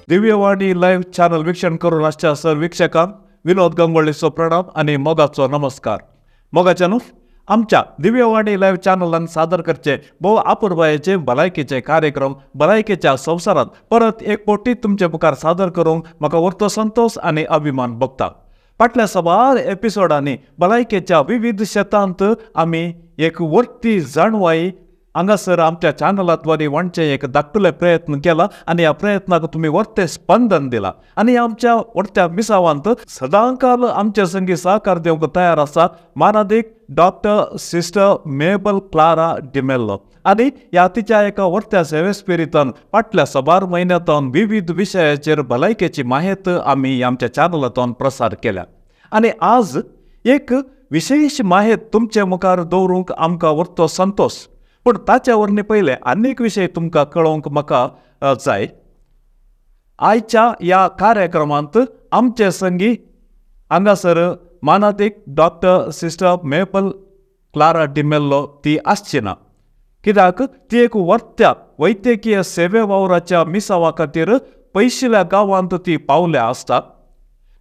Divyavani live channel वीक्षण करून आसच्या sir वीक्षकांक विनोद गंगोळीचो प्रणाम आनी मोगाचो नमस्कार. मोगाच्यानू आमच्या दिव्यवाणी लायव्ह चॅनलान सादर करचे भोव आपुरबायेचे भलायकेचे कार्यक्रम भलायकेच्या संवसारांत परत एक फावटी तुमचे मुखार सादर करूंक म्हाका व्हडलो संतोश आनी अभिमान भोगता. फाटल्या साबार एपिसोडांनी भलायकेच्या विविध शेतांत आमी एक व्हडली जाणवाय हांगासर आमच्या चॅनलाद्वारे वांटचे एक धाकटुले प्रयत्न केला आनी ह्या प्रयत्नाक तुमी व्हडलें स्पंदन दिला आनी आमच्या व्हडल्या मिसावांत सदांकाल आमचे संगी सहकार दिवंक तयार आसा मानादीक डॉक्टर सिस्टर मेबल क्लारा डिमेल्लो. आनी ह्या तिच्या एका व्हडल्या सेवेस्पिरितान फाटल्या साबार म्हयन्यांतून विविध विशयाचेर भलायकेची माहिती आमी आमच्या चॅनलांतून प्रसार केल्या आनी आज एक विशेश माहिती तुमचे मुखार दवरूंक आमकां व्हडलो संतोश. पूण ताच्या वरवीं पयलें आनीक विशय तुमकां कळोवंक म्हाका जाय. आयच्या ह्या कार्यक्रमांत आमचे संगी हांगासर मानादीक डॉक्टर सिस्टर मेबल क्लारा डिमेल्लो ती आसची ना, कित्याक ती एक व्हडल्या वैद्यकीय सेवे वावराच्या मिसावा खातीर पयशिल्ल्या गांवांत ती पावल्या आसता.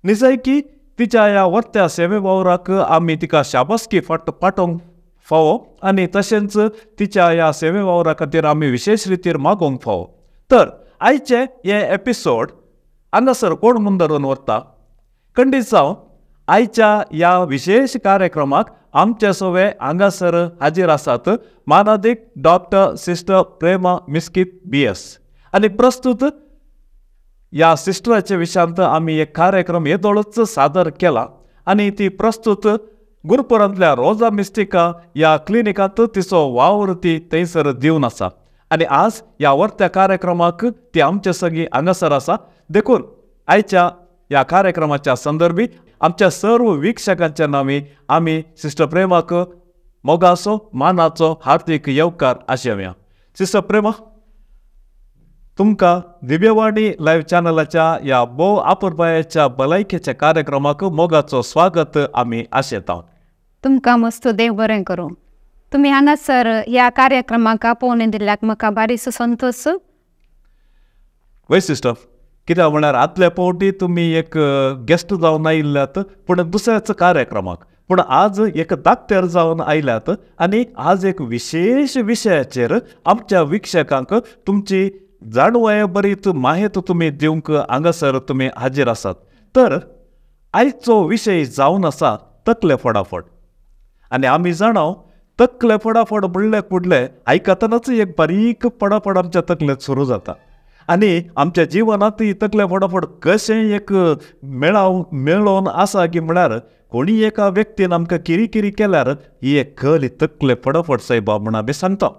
निजायकी तिच्या ह्या व्हडल्या सेवे वावराक आमी तिका शाबासकी पाठोवंक फावो आनी तशेंच तिच्या ह्या सेवे वावरा खातीर आमी विशेश रितीर मागोवंक फावो. तर आयचे हे एपिसोड हांगासर कोण म्हूण धरून व्हरता खंडीत जावं आयच्या ह्या विशेश कार्यक्रमाक आमचे सवे हांगासर हाजीर आसात मानादीक डॉक्टर सिस्टर प्रेमा मिस्कीत BS. आनी प्रस्तुत ह्या सिस्टराच्या विशयांत आमी एक कार्यक्रम येदोळच सादर केला आनी ती प्रस्तुत गुरपुरांतल्या रोजा मिस्टिका ह्या क्लिनिकांत तिचो वावर ती थंयसर दिवन आसा आनी आज ह्या व्हडल्या कार्यक्रमाक ती आमचे संगी हांगासर आसा. देखून आयच्या ह्या कार्यक्रमाच्या संदर्भी आमच्या सर्व वीक्षकांच्या नांवी आमी सिस्टर प्रेमाक मोगाचो मानाचो हार्दीक येवकार आशेवया. सिस्टर प्रेमा, तुमकां दिव्यवाणी लायव्ह चॅनलाच्या ह्या भोव आपुरबायेच्या भलायकेच्या कार्यक्रमाक मोगाचो स्वागत आमी आशेता. तुमकां मस्त देव बरें करूं. तुमी हांगासर ह्या कार्यक्रमाक आपोवणें दिल्ल्याक म्हाका बारीसो संतोश. वय सिस्टर, कित्याक म्हळ्यार आदल्या फावटी तुमी एक गेस्ट जावन आयिल्ल्यात पूण दुसऱ्याच कार्यक्रमाक, पूण आज एक दाक्तेर जावन आयल्यात आनी आज एक विशेश विशयाचेर आमच्या वीक्षकांक तुमची जाणवाये बरीत माहिती तुमी दिवंक हांगासर तुमी हाजीर आसात. तर आयचो विशय जावन आसा तकले फटाफट. आनी आमी जाणाव तकले फटाफट म्हणले फुडले आयकतनाच एक बारीक फटाफट आमच्या तकलेंत सुरू जाता आनी आमच्या जिवनांत ही तकले फटाफट कशें एक मेळाव मेळोवन आसा की म्हळ्यार कोणी एका व्यक्तीन आमकां किरी केल्यार ही एक कली तकले फटाफट सायबा म्हूण आमी सांगता.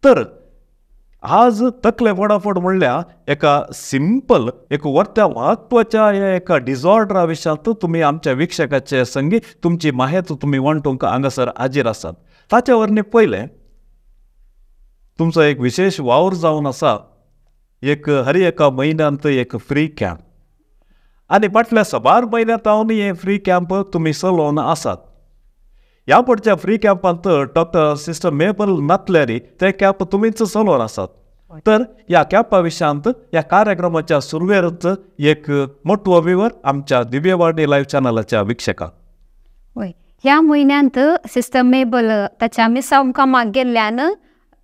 तर आज तकले फटाफट म्हणल्यार एका सिंपल एक व्हडल्या म्हत्वाच्या ह्या एका डिसऑर्डरा विशयांत तुमी आमच्या वीक्षकाचे संगी तुमची माहिती तुमी वांटूंक हांगासर हाजीर आसात. ताच्या वरवीं पयलें तुमचो एक विशेश वावर जावन आसा एक हर एका म्हयन्यांत एक फ्री कॅम्प आनी फाटल्या साबार म्हयन्यांत हांव हे फ्री कॅम्प तुमी चलोवन आसात. ह्या पडच्या फ्री कॅम्पांत डॉक्टर सिस्टर मेबल नातल्यारी ते कॅम्प तुमीच चलोवन आसात. तर ह्या कॅम्पा विशयांत ह्या कार्यक्रमाच्या सुरवेरच एक मोटवो विवर आमच्या दिव्यवाणी लायव्ह चॅनलाच्या वीक्षकांक. वय, ह्या म्हयन्यांत सिस्टर मेबल ताच्या मिसांव कामाक गेल्ल्यान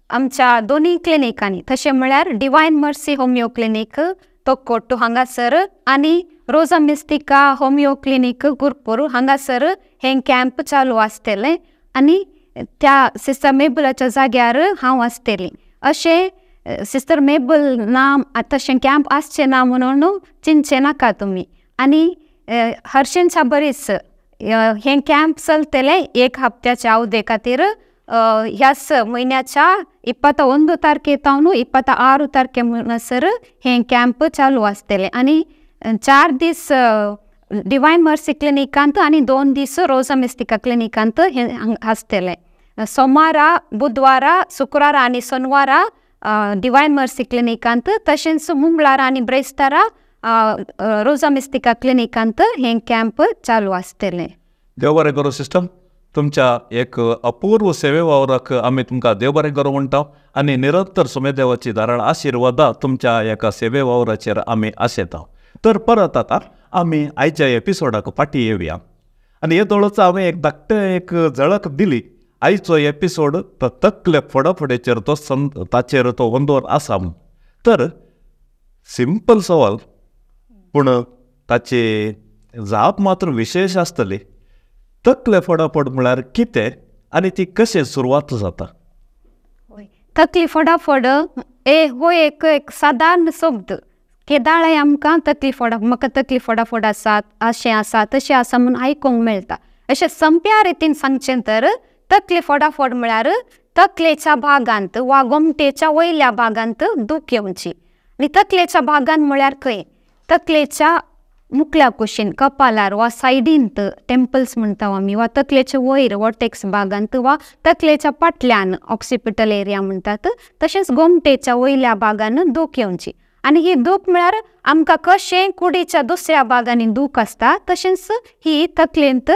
आमच्या दोनूय क्लिनिकांनी, तशें म्हळ्यार डिवायन मर्सी होमियो क्लिनीक तोक्कोट्टू हांगासर आनी रोजा मिस्टिका होमियो क्लिनीक गुरपूर हांगासर हें कॅम्प चालू आसतलें आनी त्या सिस्टर मेबलाच्या जाग्यार हांव आसतलें. अशें सिस्टर मेबल ना तशें कॅम्प आसचें ना म्हणून चिंतचें नाका तुमी. आनी हरशींच्या बरीच हें कॅम्प चलतलें एक हप्त्याच्या अवधे खातीर ह्याच म्हयन्याच्या 21 तारखे तावन 26 तारखे म्हणसर हें कॅम्प चालू आसतलें आनी 4 दीस डिवायन मर्सी क्लिनिकांत आनी 2 दीस रोजा मिस्टिका क्लिनिकांत हें आसतलें. सोमारा, बुधवारा, शुक्रारा आनी सोनवारा डिवायन मर्सी क्लिनिकांत, तशेंच मंगळारा आनी ब्रेस्तारा रोजा मिस्टिका क्लिनिकांत हें कॅम्प चालू आसतलें. देव बरें करूं सिस्टर. तुमच्या एक अपूर्व सेवे वावराक आमी तुमकां देव बरें करूं म्हणटा आनी निरंतर सुमेदेवाची धाराळ आशिर्वादा तुमच्या एका सेवे वावराचेर आमी आशेता. तर परत आतां आमी आयच्या एपिसोडाक फाटीं येवया आनी येदोळच हांवें एक धाकटें एक झळक दिली. आयचो एपिसोड तो तकले फोडाफोडेचेर तो ताचेर तो वंदोर आसा. तर सिंपल सवाल पूण ताची जाप मात्र विशेश आसतली. तकले फोडाफोड म्हळ्यार कितें आनी ती कशें सुरवात जाता? तकली फोडाफोड हो एक एक सादारण शब्द. केदाळाय आमकां तकली फोडा, म्हाका तकली फोडाफोड आसा, अशें आसा तशें आसा म्हूण आयकूंक मेळटा. अशें संप्या रितीन सांगचें तर तकली फोडाफोड म्हळ्यार तकलेच्या भागांत वा गोमटेच्या वयल्या भागांत दूख येवची. आनी तकलेच्या भागांत म्हळ्यार खंय? तकलेच्या मुखल्या कुशीन, कपालार वा सायडींत टेम्पल्स म्हणटा आमी, वा तकलेचे वयर वॉर्टेक्स भागांत वा तकलेच्या फाटल्यान ऑक्सिपिटल एरिया म्हणटात, तशेंच गोमटेच्या वयल्या भागान दूख येवची. आनी ही दूख म्हळ्यार आमकां कशें कुडीच्या दुसऱ्या भागांनी दूख आसता तशेंच ही तकलेंत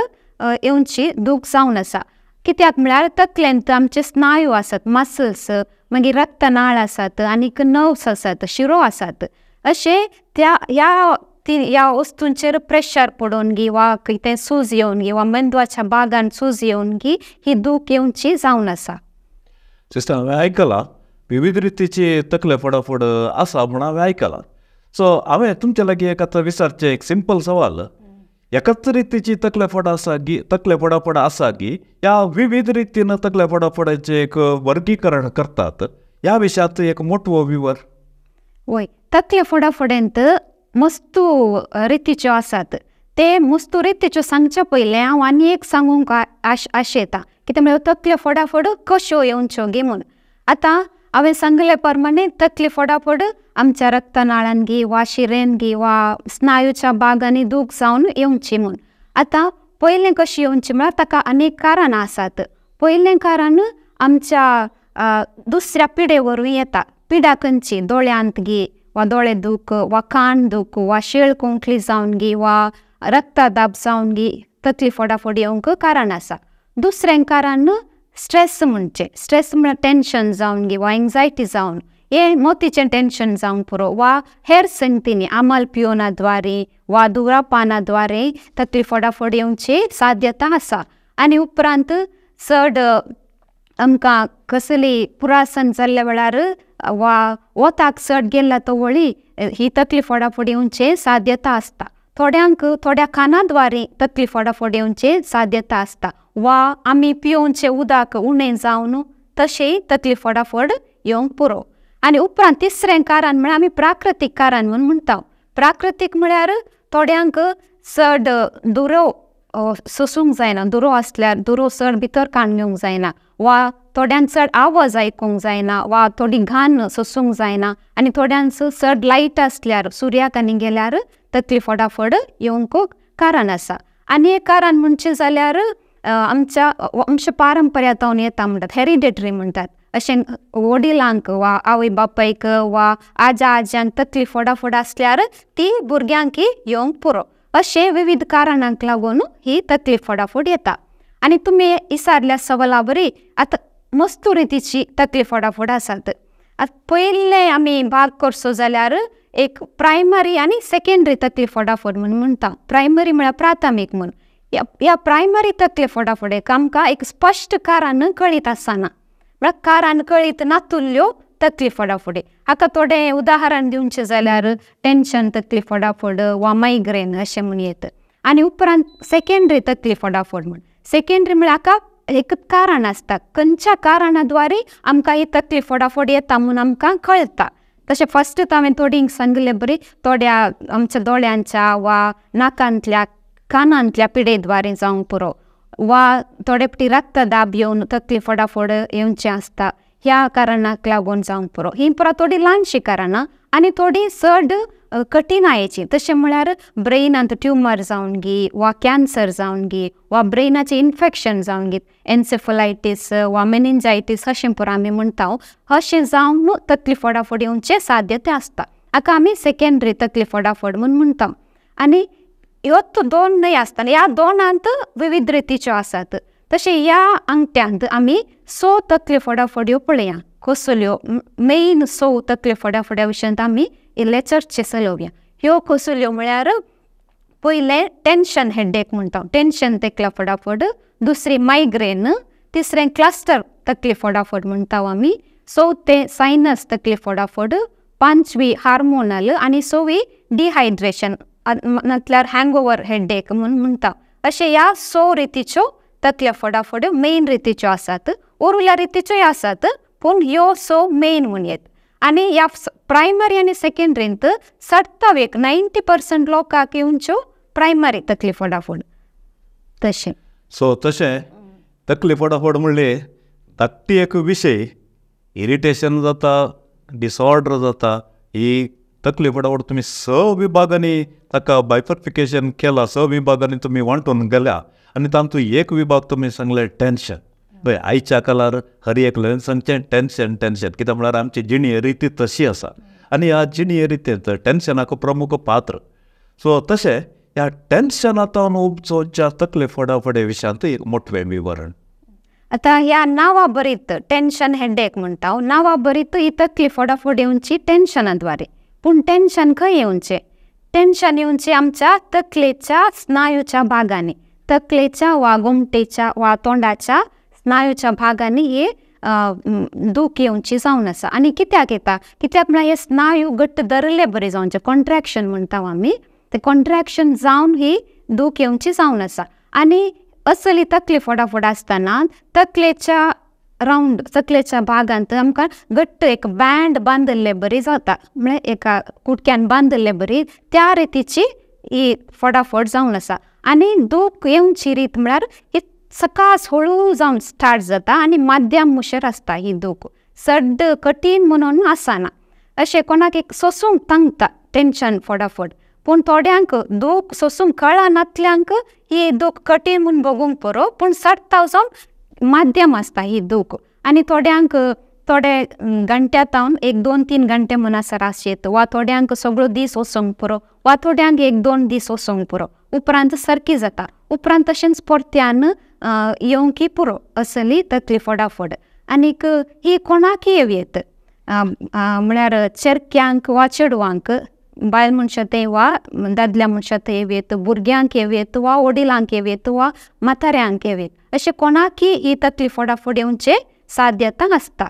येवची दूख जावन आसा. कित्याक म्हळ्यार तकलेंत आमचे स्नायू आसात, मसल्स, मागीर रक्तनाळ आसात आनीक नर्व्स आसात, शिरो आसात. अशें त्या ह्या वस्तूंचेर प्रेशर पडून गी वा कितें सूज येवन गी वा मेंदवाच्या भागान सूज येवन गी ही दूख येवची जावन आसा. सिस्टर, हांवें आयकलां विविध रितीची तकले फोडाफोड आसा म्हूण हांवें आयकलां. सो हांवें तुमचे लागीं एक आतां विचारचें एक सिंपल सवाल, एकाच रितीची तकले फोड आसा गी, तकले फोडाफोड आसा गी ह्या विविध रितीन तकले फोडाफोडाचें एक वर्गीकरण करतात, ह्या विशयाचो एक मोटवो विवर. वय, तकले फोडाफोडेंत मस्तू रितीच्यो आसात. ते मस्तू रितीच्यो सांगचे पयलें हांव आनी एक सांगूंक आशेता, कितें म्हळ्यार तकले फोडाफोड कश्यो येवच्यो गी म्हूण. आतां हांवें सांगले प्रमाणे तकली फोडाफोड आमच्या रक्तनाळान गी वा शिरेन गी वा स्नायूच्या भागांनी दूख जावन येवची म्हूण. आतां पयलें कशी येवची म्हळ्यार ताका अनेक कारणां आसात. पयलें कारण आमच्या दुसऱ्या पिडे वरवीं येता. पिडा खंयची? दोळ्यांत गी वा दोळे दूख वा कान दूख वा शेळ कोंकली जावन गी वा रक्तदाब जावन गी तकली फोडाफोड येवंक कारण आसा. दुसरें कारण स्ट्रेस म्हणचें. स्ट्रेस म्हळ्यार टेंशन जावन गी वा एन्जायटी जावन, हें मोतीचें टेंशन जावंक पुरो वा हेर संगतींनी आमल पिवना द्वारे वा धुंवरापाना द्वारे तकली फोडाफोड येवची साध्यता आसा. आनी उपरांत चड आमकां कसली पुरासन जाल्ल्या वेळार वा वताक चड गेल्ला तो वळी ही तकली फोडाफोड येवची साध्यता आसता. थोड्यांक थोड्या कानाद्वारे तकली फोडाफोड येवची साध्यता आसता वा आमी पिवचे उदक उणें जावन तशेंय तकली फोडाफोड येवंक पुरो. आनी उपरांत तिसरें कारण म्हळ्यार आमी प्राकृतीक कारण म्हूण म्हणटा. प्राकृतीक म्हळ्यार थोड्यांक चड दुरो सोसूंक जायना, दुरो आसल्यार दुरो चड भितर काडून घेवंक जायना वा थोड्यांक चड आवाज आयकूंक जायना वा थोडी घाण सोसूंक जायना आनी थोड्यांक चड लायट आसल्यार सुर्याक आनी गेल्यार तकली फोडाफोड येवंक कारण आसा. आनी एक कारण म्हणचें जाल्यार आमच्या आमच्या पारंपर्यातावन येता म्हणटात, हेरिडेटरी म्हणटात. अशें वडिलांक वा आवय बापायक वा आजा आज्यांक तकली फोडाफोड आसल्यार ती भुरग्यांक येवंक पुरो. अशें विविध कारणांक लागून ही तकली फोडाफोड येता. आनी तुमी विचारल्या सवाला बरी आतां मस्तू रितीची तकली फोडाफोड आसात. आतां पयलें आमी भाग करचो जाल्यार एक प्रायमरी आनी सेकेंडरी तकली फोडाफोड म्हूण म्हणटा. प्रायमरी म्हळ्यार प्राथमीक म्हूण. ह्या प्रायमरी तकली फोडाफोडेक आमकां एक स्पश्ट कारण कळीत आसना, म्हळ्यार कारण कळीत नातुल्ल्यो तकली फोडाफोडी. हाका थोडें उदाहरण दिवचें जाल्यार टेंशन तकली फोडाफोड वा मायग्रेन अशें म्हूण येता. आनी उपरांत सेकेंडरी तकली फोडाफोड म्हूण. सेकेंडरी म्हळ्यार हाका एक कारण आसता, खंयच्या कारणा द्वारे आमकां ही तकली फोडाफोड येता म्हूण आमकां कळटा. तशें फस्ट हांवें थोडींक सांगलें बरी थोड्या आमच्या दोळ्यांच्या वा नाकांतल्या कानांतल्या पिडेद्वारे जावंक पुरो वा थोडे फावटी रक्तदाब येवन तकली फोडाफोड येवचें आसता, ह्या कारणाक लागून जावंक पुरो. ही पुरा थोडी ल्हानशीं कारणां आनी थोडी चड कठीणायेची. तशें म्हळ्यार ब्रेनांत ट्युमर जावन गी वा कॅन्सर जावन गी वा ब्रेनाचें इन्फेक्शन जावन गी, एन्सेफलायटीस वा मेनिंजायटीस अशें पुरो आमी म्हणटा, अशें जावन तकली फोडाफोड येवचें साध्यता आसता. हाका आमी सेकेंडरी तकली फोडाफोड म्हूण म्हणटा. आनी ह्यो दोन न्हय आसतना ह्या दोनांत विविध रितीच्यो आसात. तशें ह्या आंगठ्यांत आमी 6 तकले फोडाफोड्यो पळया कसल्यो मेन 6 तकले फोडाफोड्या विशयांत आमी इल्ले चर्चे चलोवया. ह्यो कसल्यो म्हळ्यार पयलें टेंशन हेडेक म्हणटा, टेंशन तकल्या फोडाफोड, दुसरी मायग्रेन, तिसरें क्लस्टर तकली फोडाफोड म्हणटा आमी, चवथें सायनस तकली फोडाफोड, पांचवी हार्मोनल आनी सवी डिहायड्रेशन म्हटल्यार हँगओवर हेडेक म्हूण म्हणटा. अशें ह्या 6 रितीच्यो तकल्या फोडाफोड्यो मेन रितीच्यो आसात. उरिल्ल्या रितीच्योय आसात पूण ह्यो 6 मेन म्हूण येत. आनी ह्या प्रायमरी आनी सेकेंडरींत सट्टाव एक 90% लोकांक येवच्यो प्रायमरी तकली फोडाफोड. तशें सो तशें तकली फोडाफोड म्हणले धाकटी एक विशय इरिटेशन जाता, डिसऑर्डर जाता. ही तकली फोडाफोड तुमी 6 विभागांनी ताका बायफर्फिकेशन केला, 6 विभागांनी तुमी वांटून गेल्या आनी तातूंत एक विभाग तुमी सांगले टेंशन. पळय आयच्या काळार हर एकल्यान सांगचें टेंशन टेंशन, कित्याक म्हळ्यार आमची जिणे रिती तशी आसा आनी ह्या जिणे रितींत टेंशनाक प्रमुख पात्र. सो तशें ह्या टेंशनांतल्यान उपजोवच्या तकले फोडाफोडे विशयांत एक मोटवें विवरण. आतां ह्या नांवा बरीत टेंशन हेडेक म्हणटा, नांवा बरीत ही तकली फोडाफोड येवची टेंशना द्वारे. पूण टेंशन खंय येवचें? टेंशन येवचें आमच्या तकलेच्या स्नायूच्या भागांनी, तकलेच्या वा गोमटेच्या वा तोंडाच्या स्नायूच्या भागांनी हे दूख येवची जावन आसा. आनी कित्याक येता? कित्याक म्हळ्यार हे स्नायू घट्ट धरले बरे जावचे, कॉन्ट्रॅक्शन म्हणटा आमी, ते कॉन्ट्रॅक्शन जावन ही दूख येवची जावन आसा. आनी असली तकली फोडाफोड आसतना तकलेच्या रावंड तकलेच्या भागांत आमकां घट्ट एक बँड बांदिल्ले बरी जाता, म्हळ्यार एका कुटक्यान बांदिल्ले बरी त्या रितीची ही फोडाफोड जावन आसा. आनी दूख येवची रीत म्हळ्यार ही सकास हळू जावन स्टार्ट जाता आनी माध्यम मुशेर आसता ही दूख, चड कठीण म्हणून आसना. अशें कोणाक एक सोसूंक तांकता टेंशन फोडाफोड, पूण थोड्यांक दूख सोसूंक कळनातल्यांक ही दूख कठीण म्हूण भोगूंक पुरो, पूण सट्टाव जावन माध्यम आसता ही दूख. आनी थोड्यांक थोडे घंट्या तावन 1-2-3 घंटे म्हणसर आसयेत, वा थोड्यांक सगळो दीस वचोंक पुरो, वा थोड्यांक 1-2 दीस वचोंक पुरो, उपरांत सारकी जाता, उपरांत तशेंच परत्यान येवंकी पुरो असली तकली फोडाफोड. आनीक ही कोणाकय येवं येत, म्हळ्यार चेरक्यांक वा चेडवांक, बायल मनशां थंय वा दादल्या मनशां थंय येवं येत, भुरग्यांक येवं येत वा वडिलांक येवं येत वा म्हाताऱ्यांक येवं येत, अशें कोणाकय ही तकली फोडाफोड येवचे साध्यता आसता.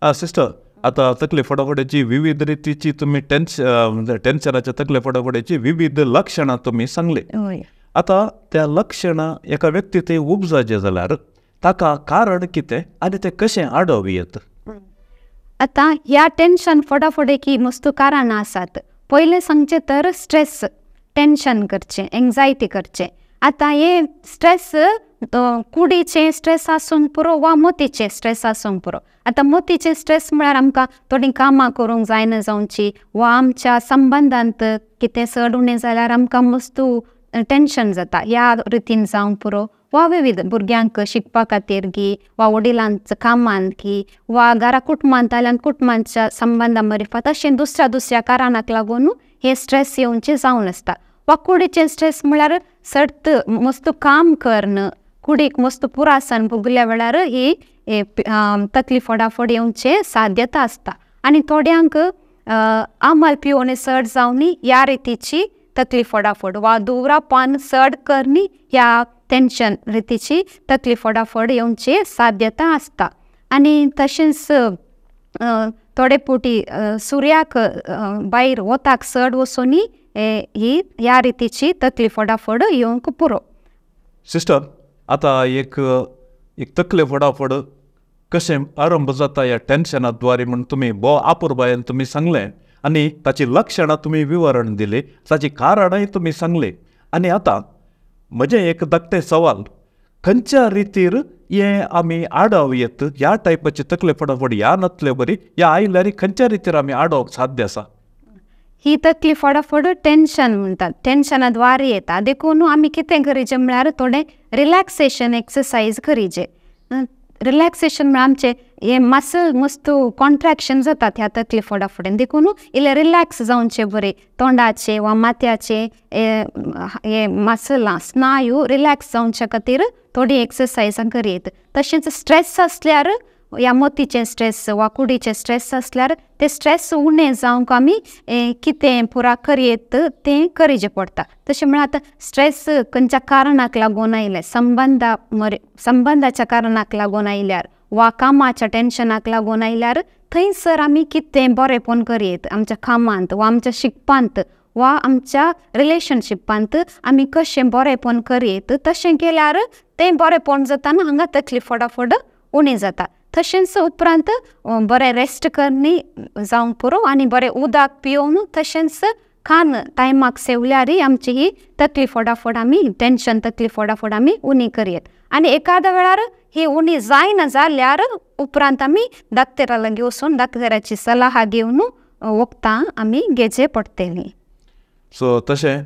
सिस्टर, आतां तकली फोडाफोड्याची विविध रितीची तुमी टेन्शनाच्या तकले फोडाफोड्याची विविध लक्षणां तुमी सांगली. आतां त्या लक्षणां एका व्यक्ती थंय उपजाचे जाल्यार ताका कारण कितें आनी तें कशें आडोवं येत? आतां ह्या टेंशन फोडाफोडेकी मस्त कारणां आसात. पयलें सांगचें तर स्ट्रेस, टेंशन करचें, एंग्जायटी करचें. आतां हे स्ट्रेस कुडीचें स्ट्रेस आसूंक पुरो वा मोतीचें स्ट्रेस आसूंक पुरो. आतां मोतीचें स्ट्रेस म्हळ्यार आमकां थोडीं कामां करूंक जायना जावची वा आमच्या संबंदांत कितें चड उणें जाल्यार आमकां मस्त टेंशन जाता, ह्या रितीन जावंक पुरो वा विविध भुरग्यांक शिकपा खातीर गी वा वडिलांच्या कामान की वा घरा कुटुंबांत आल्यान कुटुंबांच्या संबंदा मरिफात, अशें दुसऱ्या दुसऱ्या कारणाक लागून हे स्ट्रेस येवचें जावन आसता. वा कुडीचें स्ट्रेस म्हळ्यार सट्ट मस्त काम कर्ण, कुडीक मस्त पुरासन भोगल्या वेळार ही तकली फोडाफोड येवचें साध्यता आसता. आनी थोड्यांक आमल पिवोन चड जावन ह्या रितीची तकली फोडाफोड वा धुंवरापान चड करणी ह्या टेंशन रितीची तकली फोडाफोड येवची साध्यता आसता. आनी तशेंच थोडे फावटी सुर्याक भायर वताक चड वचून ही ह्या रितीची तकली फोडाफोड येवंक पुरो. सिस्टर, आतां एक एक तकले फोडाफोड कशें आरंभ जाता ह्या टेंशना द्वारे म्हूण तुमी भोव आपुरबायेन तुमी सांगलें आनी ताची लक्षणां तुमी विवरण दिली, ताची कारणांय तुमी सांगली. आनी आतां म्हजें एक धाकटें सवाल, खंयच्या रितीर हें आमी आडाव येत ह्या टायपाची तकले फोडाफोड ह्या नातले बरी ह्या आयल्यार खंयच्या रितीर आमी आडोवंक साध्य आसा? ही तकली फोडाफोड टेंशन म्हणटात, टेंशना द्वारे येता. देखून आमी कितें करीचें म्हळ्यार थोडें रिलॅक्सेशन एक्सरसायज करीचे. रिलॅक्सेशन म्हळ्यार आमचें हे मसल मस्त कॉन्ट्रॅक्शन जातात ह्या तकले फोडा फुडें, देखून इल्लें रिलॅक्स जावचें बरें, तोंडाचे वा माथ्याचे हे मसलां स्नायू रिलॅक्स जावच्या खातीर थोडी एक्सरसायजां करयेत. तशेंच स्ट्रेस आसल्यार ह्या मतीचें स्ट्रेस वा कुडीचें स्ट्रेस आसल्यार ते स्ट्रेस उणें जावंक आमी कितें पुरा करयेत तें करचें पडटा. तशें म्हळ्यार आतां स्ट्रेस खंयच्या कारणाक लागून आयलें, संबंदाच्या कारणाक लागून आयल्यार वा कामाच्या टेन्शनाक लागून आयल्यार थंयसर आमी कितें बरेंपण करयेत आमच्या कामांत वा आमच्या शिकपांत वा आमच्या रिलेशनशिपांत आमी कशें बरेंपण करयेत, तशें केल्यार तें बरेंपण जाता हांगा तकली फोडाफोड उणी जाता. तशेंच उपरांत बरें रेस्ट करणी जावंक पुरो आनी बरें उदक पिवन तशेंच खान टायमाक सेवल्यारय आमची ही तकली फोडाफोड आमी टेन्शन तकली फोडाफोड आमी उणी करयेत. आनी एकाद्या वेळार ही उणी जायना जाल्यार उपरांत आमी डाक्टरा लागीं वचून डाक्टराची सलाह घेवन वखदां आमी घेवचें पडटलीं. सो तशें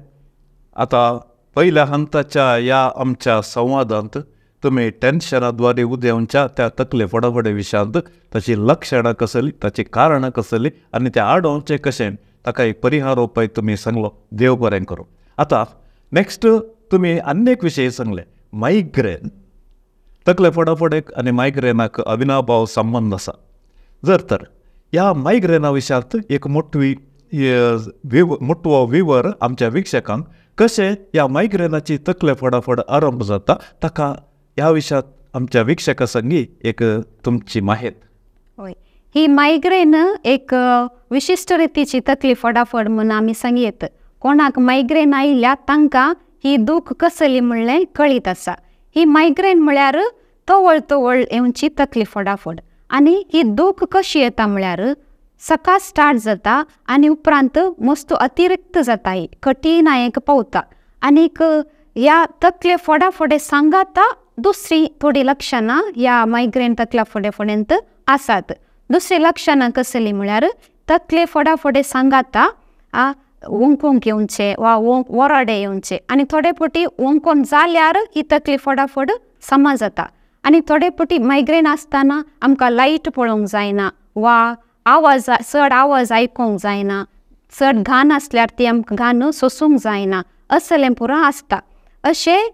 आतां पयल्या हंताच्या ह्या आमच्या संवादांत तुमी टेन्शना द्वारे उदेवच्या त्या तकले फोडाफोडे विशयांत ताची लक्षणां कसली, ताची कारणां कसली आनी तें आडोवचें कशें, ताका एक परिहार उपाय तुमी सांगलो. देव बरें करूं. आतां नेक्स्ट तुमी आनी एक विशय सांगले, मायग्रेन. तकले फोडाफोडेक आनी मायग्रेनाक अविनाभाव संबंद आसा. जर तर ह्या मायग्रेना विशयांत एक मोटवी मोटवो विवर आमच्या वीक्षकांक कशें ह्या मायग्रेनाची तकले फोडाफोड आरंभ जाता ताका ह्या विशयांत आमच्या वीक्षका संगी एक तुमची माहिती. हय, ही मायग्रेन एक विशिश्ट रितीची तकली फोडाफोड म्हूण आमी सांगयेत. कोणाक मायग्रेन आयल्या तांकां ही दूख कसली म्हणलें कळीत आसा. ही मायग्रेन म्हळ्यार तवळ तवळ येवची तकली फोडाफोड आनी ही दूख कशी येता म्हळ्यार सकाळ स्टार्ट जाता आनी उपरांत मस्त अतिरिक्त जाता, ही कठीणायेक पावता आनीक ह्या तकले फोडाफोडे सांगाता दुसरी थोडी लक्षणां ह्या मायग्रेन तकल्या फोडे फोड्यांत आसात. दुसरी लक्षणां कसली म्हळ्यार तकले फोडाफोडे सांगाता ओंकोंक येवचें वा वराडे येवचे आनी थोडे फावटी ओंकोन जाल्यार ही तकली फोडाफोड समा जाता. आनी थोडे फावटी मायग्रेन आसतना आमकां लायट पळोवंक जायना वा आवाज चड आवाज आयकूंक जायना, चड घाण आसल्यार ती आमकां घाण सोसूंक जायना, असलें पुरो आसता. अशें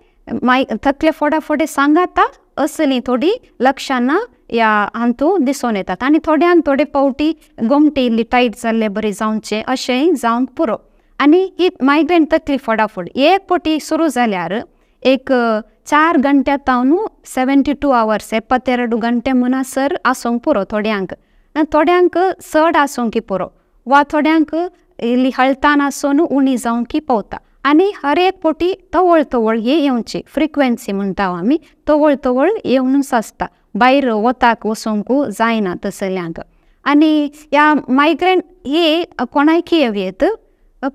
तकले फोडाफोडे सांगाता असलीं थोडीं लक्षणां ह्या हातूंत दिसून येतात. आनी थोड्यांक थोडे फावटी गोमटी इल्ली टायट जाल्ले बरी जावचें अशेंय जावंक पुरो. आनी ही मायग्रेन तकली फोडाफोड एक फावटी सुरू जाल्यार एक 4 घंट्या तावन 72 आवर्स 72 घंटे म्हणसर आसूंक पुरो थोड्यांक, थोड्यांक चड आसूंक पुरो वा थोड्यांक इल्ली हळतान आसून उणी जावंक पावता. आनी हर एक फावटी तवळ तवळ ही येवची फ्रिक्वेन्सी म्हणटा आमी, तवळ तवळ येवनूच आसता, भायर वताक वचूंक जायना तसल्यांक. आनी ह्या मायग्रेन ही कोणाकय येवयेत,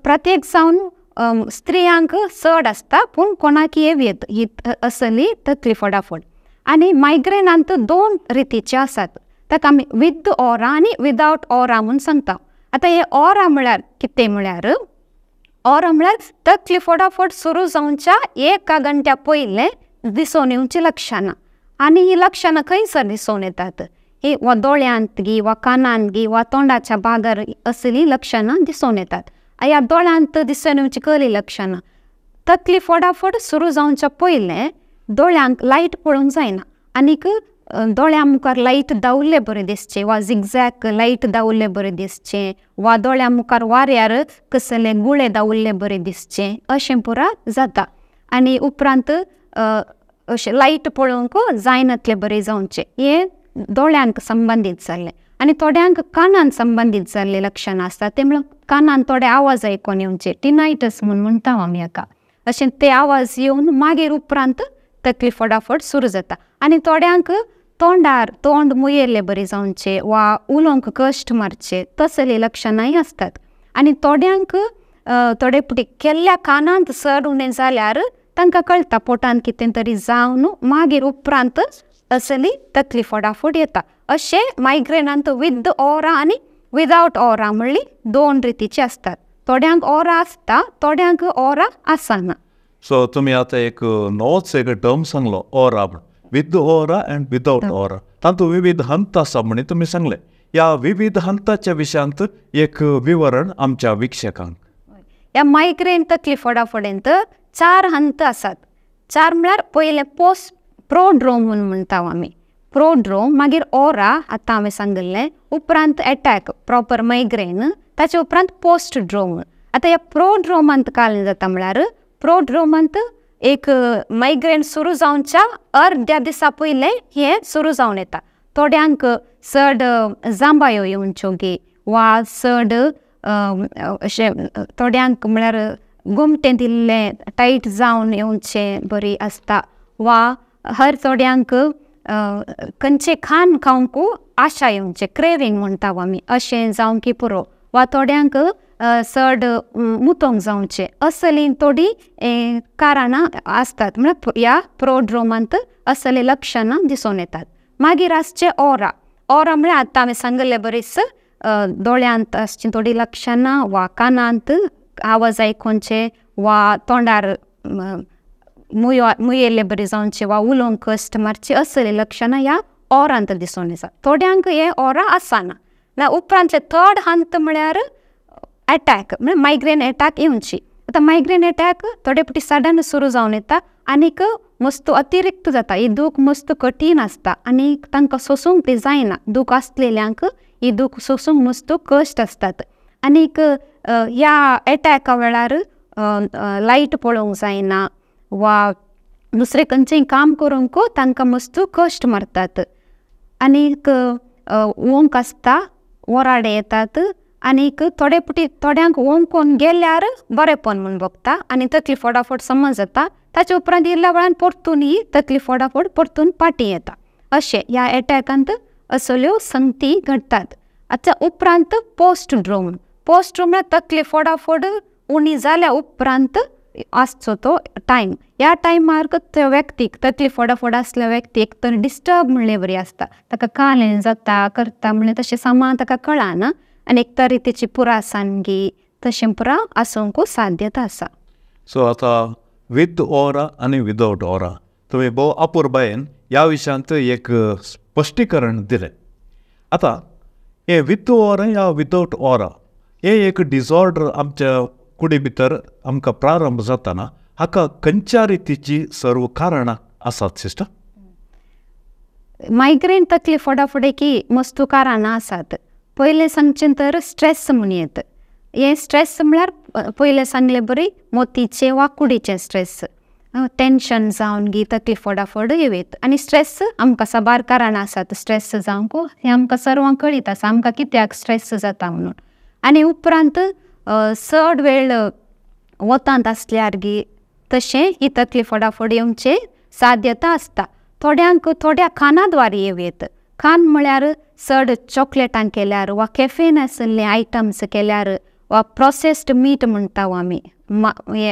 प्रत्येक जावन स्त्रियांक चड आसता पूण कोणाकय येवयेत ही असली तकली फोडाफोड. आनी मायग्रेनांत 2 रितीचे आसात, ताका आमी विथ ऑरा आनी विदावट ऑरा म्हूण सांगता. आतां हे ऑरा म्हळ्यार कितें म्हळ्यार ऑरा म्हळ्यार तकली फोडाफोड सुरू जावच्या 1 घंट्या पयलें दिसून येवची लक्षणां. आनी ही लक्षणां खंयसर दिसून येतात, ही वा दोळ्यांत गी वा कानांत गी वा तोंडाच्या भागार असलीं लक्षणां दिसून येतात. ह्या दोळ्यांत दिसून येवची कसलीं लक्षणां, तकली फोडाफोड सुरू जावच्या पयलें दोळ्यांक लायट पळोवंक जायना आनीक दोळ्यां मुखार लायट दावल्ले बरें दिसचें वा झिगझॅक लायट दावल्ले बरें दिसचें वा दोळ्यां मुखार वाऱ्यार कसले गुळे दावल्ले बरें दिसचें अशें पुरा जाता. आनी उपरांत अशें लायट पळोवंक जायनातले बरें जावचें, हें दोळ्यांक संबंदीत जाल्लें. आनी थोड्यांक कानान संबंदीत जाल्लें लक्षणां आसता, तें म्हळ्यार कानान थोडे आवाज आयकून येवचे, टिनायटस म्हूण म्हणटा आमी हाका, अशें ते आवाज येवन मागीर उपरांत तकली फोडाफोड सुरू जाता. आनी थोड्यांक तोंडार तोंड मुयेल्ले बरें जावचें वा उलोवंक कश्ट मारचे तसलीं लक्षणांय आसतात. आनी थोड्यांक थोडे फावटी केल्ल्या कानांत चड उणें जाल्यार तांकां कळटा पोटांत कितें तरी जावन मागीर उपरांत असली तकली फोडाफोड येता. अशें मायग्रेनांत विथ ऑरा आनी विदावट ऑरा म्हणली 2 रितीचे आसतात. थोड्यांक ऑरा आसता, थोड्यांक ऑरा आसना. सो तुमी आतां एक नवोच एक टर्म सांगलो, ऑरा म्हण, with aura and without aura. तातूंत विविध हंत आसा म्हणी तुमी सांगलें. ह्या विविध हंताच्या विशयांत एक विवरण आमच्या वीक्षकांक. ह्या मायग्रेन तकली फोडाफोडेंत 4 हंत आसात. 4 म्हळ्यार पयलें पोस्ट प्रोड्रोम म्हूण म्हणटा आमी, प्रोड्रोम, मागीर ऑरा आतां हांवें सांगिल्लें, उपरांत एटॅक प्रॉपर मायग्रेन, ताचे उपरांत पोस्ट ड्रोम. आतां ह्या प्रोड्रोमांत काल जाता म्हळ्यार प्रोड्रोमांत एक मायग्रेन सुरू जावच्या अर्द्या दिसा पयलें हें सुरू जावन येता. थोड्यांक चड जांबायो येवच्यो गी वा चड अशें थोड्यांक म्हळ्यार गोमटें दिल्लें टायट जावन येवचें बरी आसता वा हर थोड्यांक खंयचें खाण खावंक आशा येवचें, क्रेवींग म्हणटा आमी, अशें जावंक पुरो वा थोड्यांक चड मुतोंक जावचें, असलीं थोडीं कारणां आसतात. म्हळ्यार ह्या प्रोड्रोमांत असलीं लक्षणां दिसून येतात. मागीर आसचें ऑरा. ऑरा म्हळ्यार आतां हांवें सांगिल्लें बरीच दोळ्यांत आसचीं थोडीं लक्षणां वा कानांत आवाज आयकोनचे वा तोंडार मुयेल्ले बरी जावचे वा उलोवंक कश्ट मारचे, असलीं लक्षणां ह्या ऑरांत दिसून येता. थोड्यांक हे ऑरा आसना. ना उपरांतले थर्ड हंत म्हळ्यार एटॅक, म्हळ्यार मायग्रेन एटॅक येवची. आतां मायग्रेन एटॅक थोडे फावटी सडन सुरू जावन येता आनीक मस्त अतिरिक्त जाता. ही दूख मस्त कठीण आसता आनी तांकां सोसूंक ती जायना. दूख आसलेल्यांक ही दूख सोसूंक मस्त कश्ट आसतात. आनीक ह्या एटॅका वेळार लायट पळोवंक जायना वा दुसरें खंयचेंय काम करूंक तांकां मस्त कश्ट मारतात. आनीक ओंक आसता, वराडे येतात आनीक थोडे फावटी थोड्यांक ओंकोन गेल्यार बरेंपण म्हूण भोगता आनी तकली फोडाफोड समज जाता. ताचे उपरांत इल्ल्या वेळान परतून ही तकली फोडाफोड परतून फाटीं येता. अशें ह्या एटॅकांत असल्यो संगती घडटात. आतां उपरांत पोस्ट ड्रोम. पोस्ट ड्रोम म्हळ्यार तकली फोडाफोड उणी जाल्या उपरांत आसचो तो टायम. ह्या टायमार त्या व्यक्तीक तकली फोडाफोड आसल्या व्यक्तीक तर डिस्टर्ब म्हणले बरी आसता, ताका कालें जाता करता म्हणल्यार तशें सामान ताका कळना आनी एक तरी तेची पुरासानगी तशें पुरा आसूंक साध्यता आसा. सो आतां विथ ऑरा आनी विदावट ऑरा तुमी भोव अपुरबायेन ह्या विशयांत एक स्पश्टीकरण दिलें. आतां हें विथ ऑरा या विदावट ऑरा हें एक डिसऑर्डर आमच्या कुडी भितर आमकां प्रारंभ जाताना हाका खंयच्या रितीची सर्व कारणां आसात सिस्टर? मायग्रेन तकली फोडाफोडे की मस्तू कारणां आसात. पयलें सांगचें तर स्ट्रेस म्हूण येत. हें स्ट्रेस म्हळ्यार पयलें सांगलें बरी मोतीचें वा कुडीचें स्ट्रेस, टेंशन जावन गी तकली फोडाफोड येत. आनी स्ट्रेस आमकां साबार कारणां आसात स्ट्रेस जावंक, हें आमकां सर्वांक कळीत आसा आमकां कित्याक स्ट्रेस जाता म्हणून. आनी उपरांत चड वेळ वतांत आसल्यार गी तशें ही तकली फोडाफोड येवचे साध्यता आसता. थोड्यांक थोड्या खाना द्वारे येवयेत. खाण म्हळ्यार चड चॉकलेटां केल्यार वा कॅफेन आशिल्ले आयटम्स केल्यार वा प्रोसेस्ड मीट म्हणटा आमी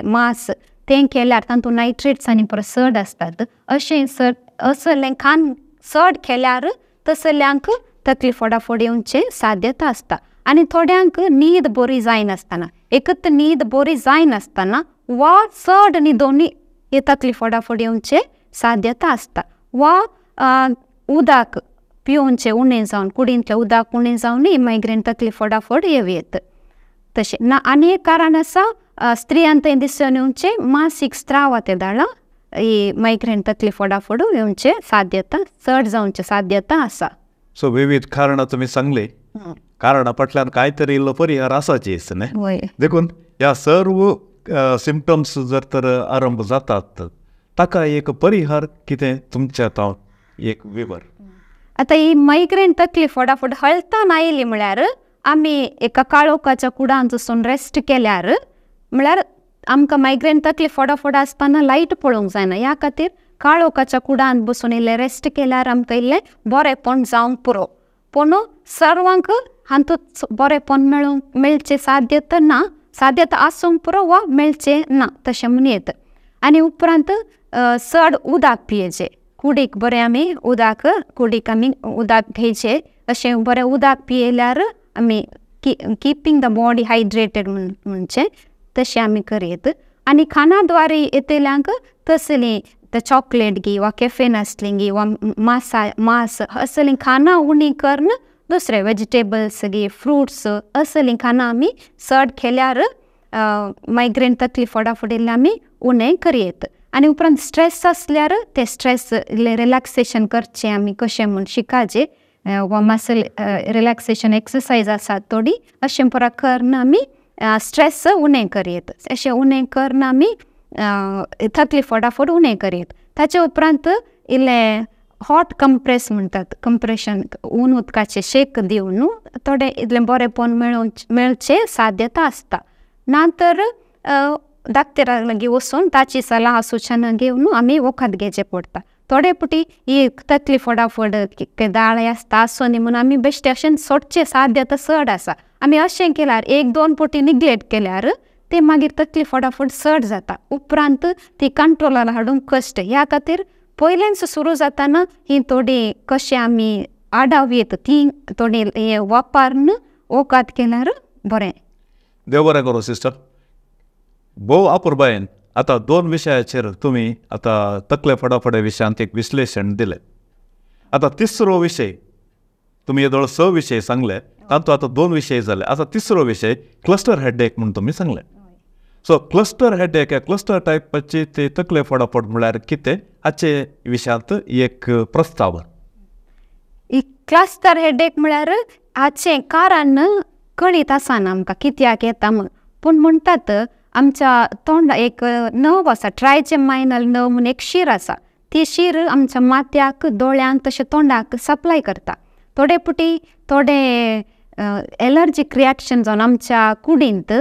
मांस तें केल्यार तातूंत नायट्रेट्स आनी परत चड आसतात. अशें चड असलें खाण चड केल्यार तसल्यांक तकली फोडाफोड येवचे साध्यता आसता. आनी थोड्यांक न्हीद बरी जायनासतना, एकच न्हीद बरी जायनासतना वा चड न्हिदोनी ही तकली फोडाफोड येवचे साध्यता आसता. वा उदक पिवचे उणें जावन कुडींतलें उदक उणें जावन मायग्रेन तकली फोडाफोड येवयेत. तशें ना आनी एक कारण आसा स्त्रियांत थंय दिसून येवचें मासीक स्त्राव ते दाळा ही मायग्रेन तकली फोडाफोड येवचे साध्यता चड जावचे साध्यता आसा. सो विविध कारणां तुमी सांगली, कारणां फाटल्यान कांय तरी इल्लो परिहार आसाचीच न्ही. देखून ह्या सर्व सिमटम्स जर तर आरंभ जातात ताका एक परिहार कितें तुमच्या तावन एक विवर. आतां ही मायग्रेन तकली फोडाफोड हळतान आयली म्हळ्यार आमी एका काळोखाच्या कुडांत वचून रेस्ट केल्यार म्हळ्यार आमकां मायग्रेन तकली फोडाफोड आसतना लायट पळोवंक जायना. ह्या खातीर काळोखाच्या कुडांत बसून इल्लें रेस्ट केल्यार आमकां इल्लें बरेंपण जावंक पुरो. पूण सर्वांक हातूंत बरेंपण मेळूंक मेळचें साध्यता ना, साध्यता आसूंक पुरो वा मेळचें ना तशें म्हूण येत. आनी उपरांत चड उदक पियेचें, कुडीक बरें आमी उदक कुडीक आमी उदक घेयचें. अशें बरें उदक पियेल्यार आमी किपींग the body hydrated म्हणचें तशें आमी करयत. आनी खाणा द्वारे येतल्यांक तसलीं ते चॉकलेट गी वा कॅफेन आसली गी वा मासा मांस असलीं खाणां उणी करून दुसरे वेजिटेबल्स गी फ्रुट्स असलीं खाणां आमी चड केल्यार मायग्रेन तकली फोडाफोड इल्लें आमी उणें करयेत. आनी उपरांत स्ट्रेस आसल्यार ते स्ट्रेस इल्लें रिलॅक्सेशन करचें आमी कशें म्हूण शिकाजे वा मसल रिलॅक्सेशन एक्सरसायज आसात थोडी अशें पुरा करून आमी स्ट्रेस उणें करयेत. अशें उणें करून आमी तकली फोडाफोड उणें करयेत. ताचे उपरांत इल्लें हॉट कंप्रेस म्हणटात, कंप्रेशन ऊन उदकाचें शेक दिवन थोडें इतलें बरेंपण मेळचें साध्यता आसता. ना तर डाक्टरा लागीं वचून ताची सलाह सुचना घेवन आमी वखद घेवचें पडटा. थोडे फावटी ही तकली फोडाफोड दाळे आसता आसूं म्हणून आमी बेश्टे अशें सोडचें साध्यता चड आसा. आमी अशें केल्यार एक दोन फावटी निग्लेक्ट केल्यार ते मागीर तकली फोडाफोड चड जाता, उपरांत ती कंट्रोलार हाडूंक कश्ट. ह्या खातीर पयलेंच सुरू जाताना ही थोडी कशें आमी आडाव येत ती थोडी हे वापरून वखद केल्यार बरें. देव बरें करूं सिस्टर. भोव अपुरबायेन आतां दोन विशयाचेर तुमी आतां तकले फोडाफोडे विशयांत एक विश्लेशण दिलें. आतां तिसरो विशय तुमी येदोळ 6 विशय सांगले, तातूंत आतां 2 विशय जाले. आतां तिसरो विशय क्लस्टर हेडेक म्हूण तुमी सांगलें. सो क्लस्टर हेडेक क्लस्टर टायपाची ते तकले फोडाफोड म्हळ्यार कितें हाचे विशयांत एक प्रस्ताव. ही क्लस्टर हेडेक म्हळ्यार हाचें कारण कळीत आसना आमकां कित्याक येता म्हूण, पूण म्हणटात आमच्या तोंड एक नर्व आसा, ट्रायजेमायनल नर्व म्हूण एक शीर आसा, ती शीर आमच्या माथ्याक दोळ्यांक तशें तोंडाक सप्लाय करता. थोडे फावटी थोडे एलर्जीक रिएक्शन जावन आमच्या कुडींत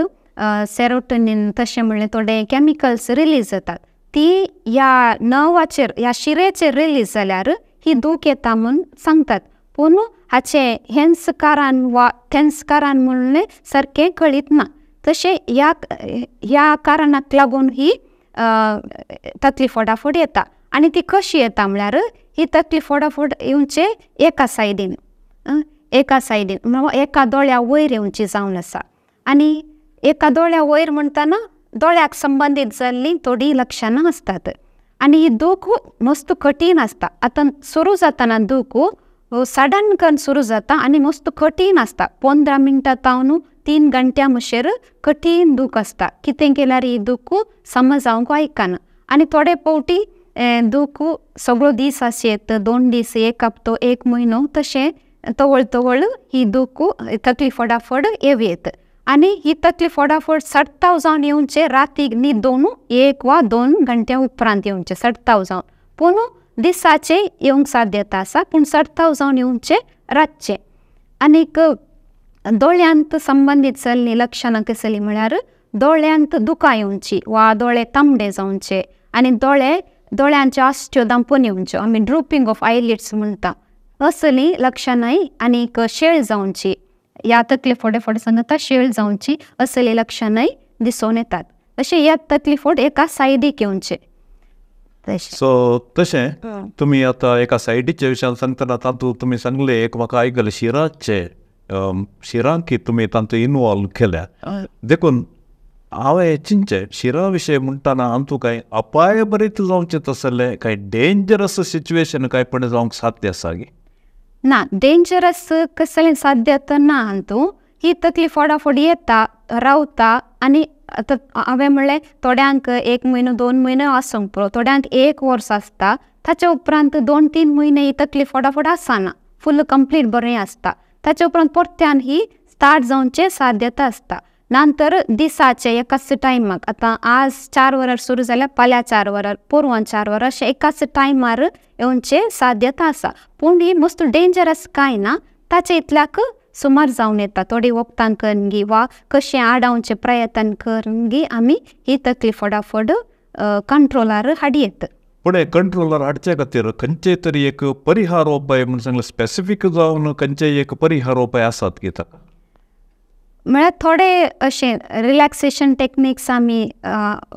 सेरोटोनीन तशें म्हणलें थोडे कॅमिकल्स रिलीज जातात, ती ह्या नर्वाचेर ह्या शिरेचेर रिलीज जाल्यार ही दूख येता म्हूण सांगतात. पूण हाचें हेंच कारण वा तेंच कारण म्हणलें सारकें कळीत ना. तशें ह्या ह्या कारणाक लागून ही तकली फोडाफोड येता. आनी ती कशी येता म्हळ्यार ही तकली फोडाफोड येवचे एका सायडीन, एका सायडीन म्हळ्यार एका दोळ्या वयर येवची जावन आसा. आनी एका दोळ्या वयर म्हणटना दोळ्याक संबंदीत जाल्लीं थोडीं लक्षणां आसतात. आनी ही दूख मस्त कठीण आसता. आतां सुरू जाताना दूख सडन करून सुरू जाता आनी मस्त कठीण आसता. 15 मिनटां तावन 3 घंट्या मुशेर कठीण दूख आसता. कितें केल्यार ही दूख समज जावंक आयकना. आनी थोडे फावटी दूख सगळो दीस आसयेत, 2 दीस, 1 हप्तो, 1 म्हयनो तशें तवळ तवळ ही दूख तकली फोडाफोड येवयेत. आनी ही तकली फोडाफोड सडताव जावन येवचे रातीक न्हिदोन 1 वा 2 घंट्या उपरांत येवचे सडताव जावन, पूण दिसाचे येवंक साध्यता आसा, पूण सडताव जावन येवचे रातचे. आनीक दोळ्यांत संबंदीत जाल्लीं लक्षणां कसलीं म्हळ्यार दोळ्यांत दुकां येवची वा दोळे तांबडे जावचे आनी दोळे दोळ्यांच्यो आष्ट्यो दांपून येवच्यो, आमी ड्रुपींग ऑफ आयलिड्स म्हणटा, असलीं लक्षणांय. आनीक शेळ जावची, ह्या तकली फोडे फोडे सांगता शेळ जावची, असलीं लक्षणांय दिसून येतात. अशें ह्या तकली फोड एका सायडीक येवचे. सो तशें तुमी आतां एका सायडीच्या विशयान सांगतना तातूंत तुमी सांगलें एक म्हाका आयकलें शिराचे शिरांकी तुमी तातूंत इनवॉल्व केल्या, देखून हांवें चिंतचें शिरा विशय म्हणटना आमकां कांय अपाय बरीत जावचें तसलें कांय डेंजरस सिच्युएशन कांय पण जावंक साध्य आसा गी? ना, डेंजरस कसलें साध्य तर ना. हातूंत ही तकली फोडाफोड येता रावता. आनी आतां हांवें म्हणलें थोड्यांक 1 म्हयनो 2 म्हयनो आसूंक पुरो, थोड्यांक 1 वर्स आसता, ताचे उपरांत 2-3 म्हयने ही तकली फोडाफोड आसना, फुल कंप्लीट बरें आसता. ताचे उपरांत परत्यान ही स्टार्ट जावचें साध्यता आसता. नंतर दिसाचे एकाच टायमाक, आतां आज 4 वरार सुरू जाल्यार फाल्यां 4 वरार, पोरवां 4 वरार, अशें एकाच टायमार येवचें साध्यता आसा. पूण ही मस्त डेंजरस कांय ना, ताचे इतल्याक सुमार जावन येता. थोडी वखदां करून गी वा कशें आडावचें प्रयत्न करून गी आमी ही तकली फोडाफोड कंट्रोलार हाडयेत. पूण कंट्रोलार हाडचे खातीर खंयचे तरी एक परिहार उपाय म्हूण सांगलें, स्पेसिफीक जावन खंयचे एक परिहार उपाय आसात की ताका? म्हळ्यार थोडे अशें रिलॅक्सेशन टॅक्निक्स आमी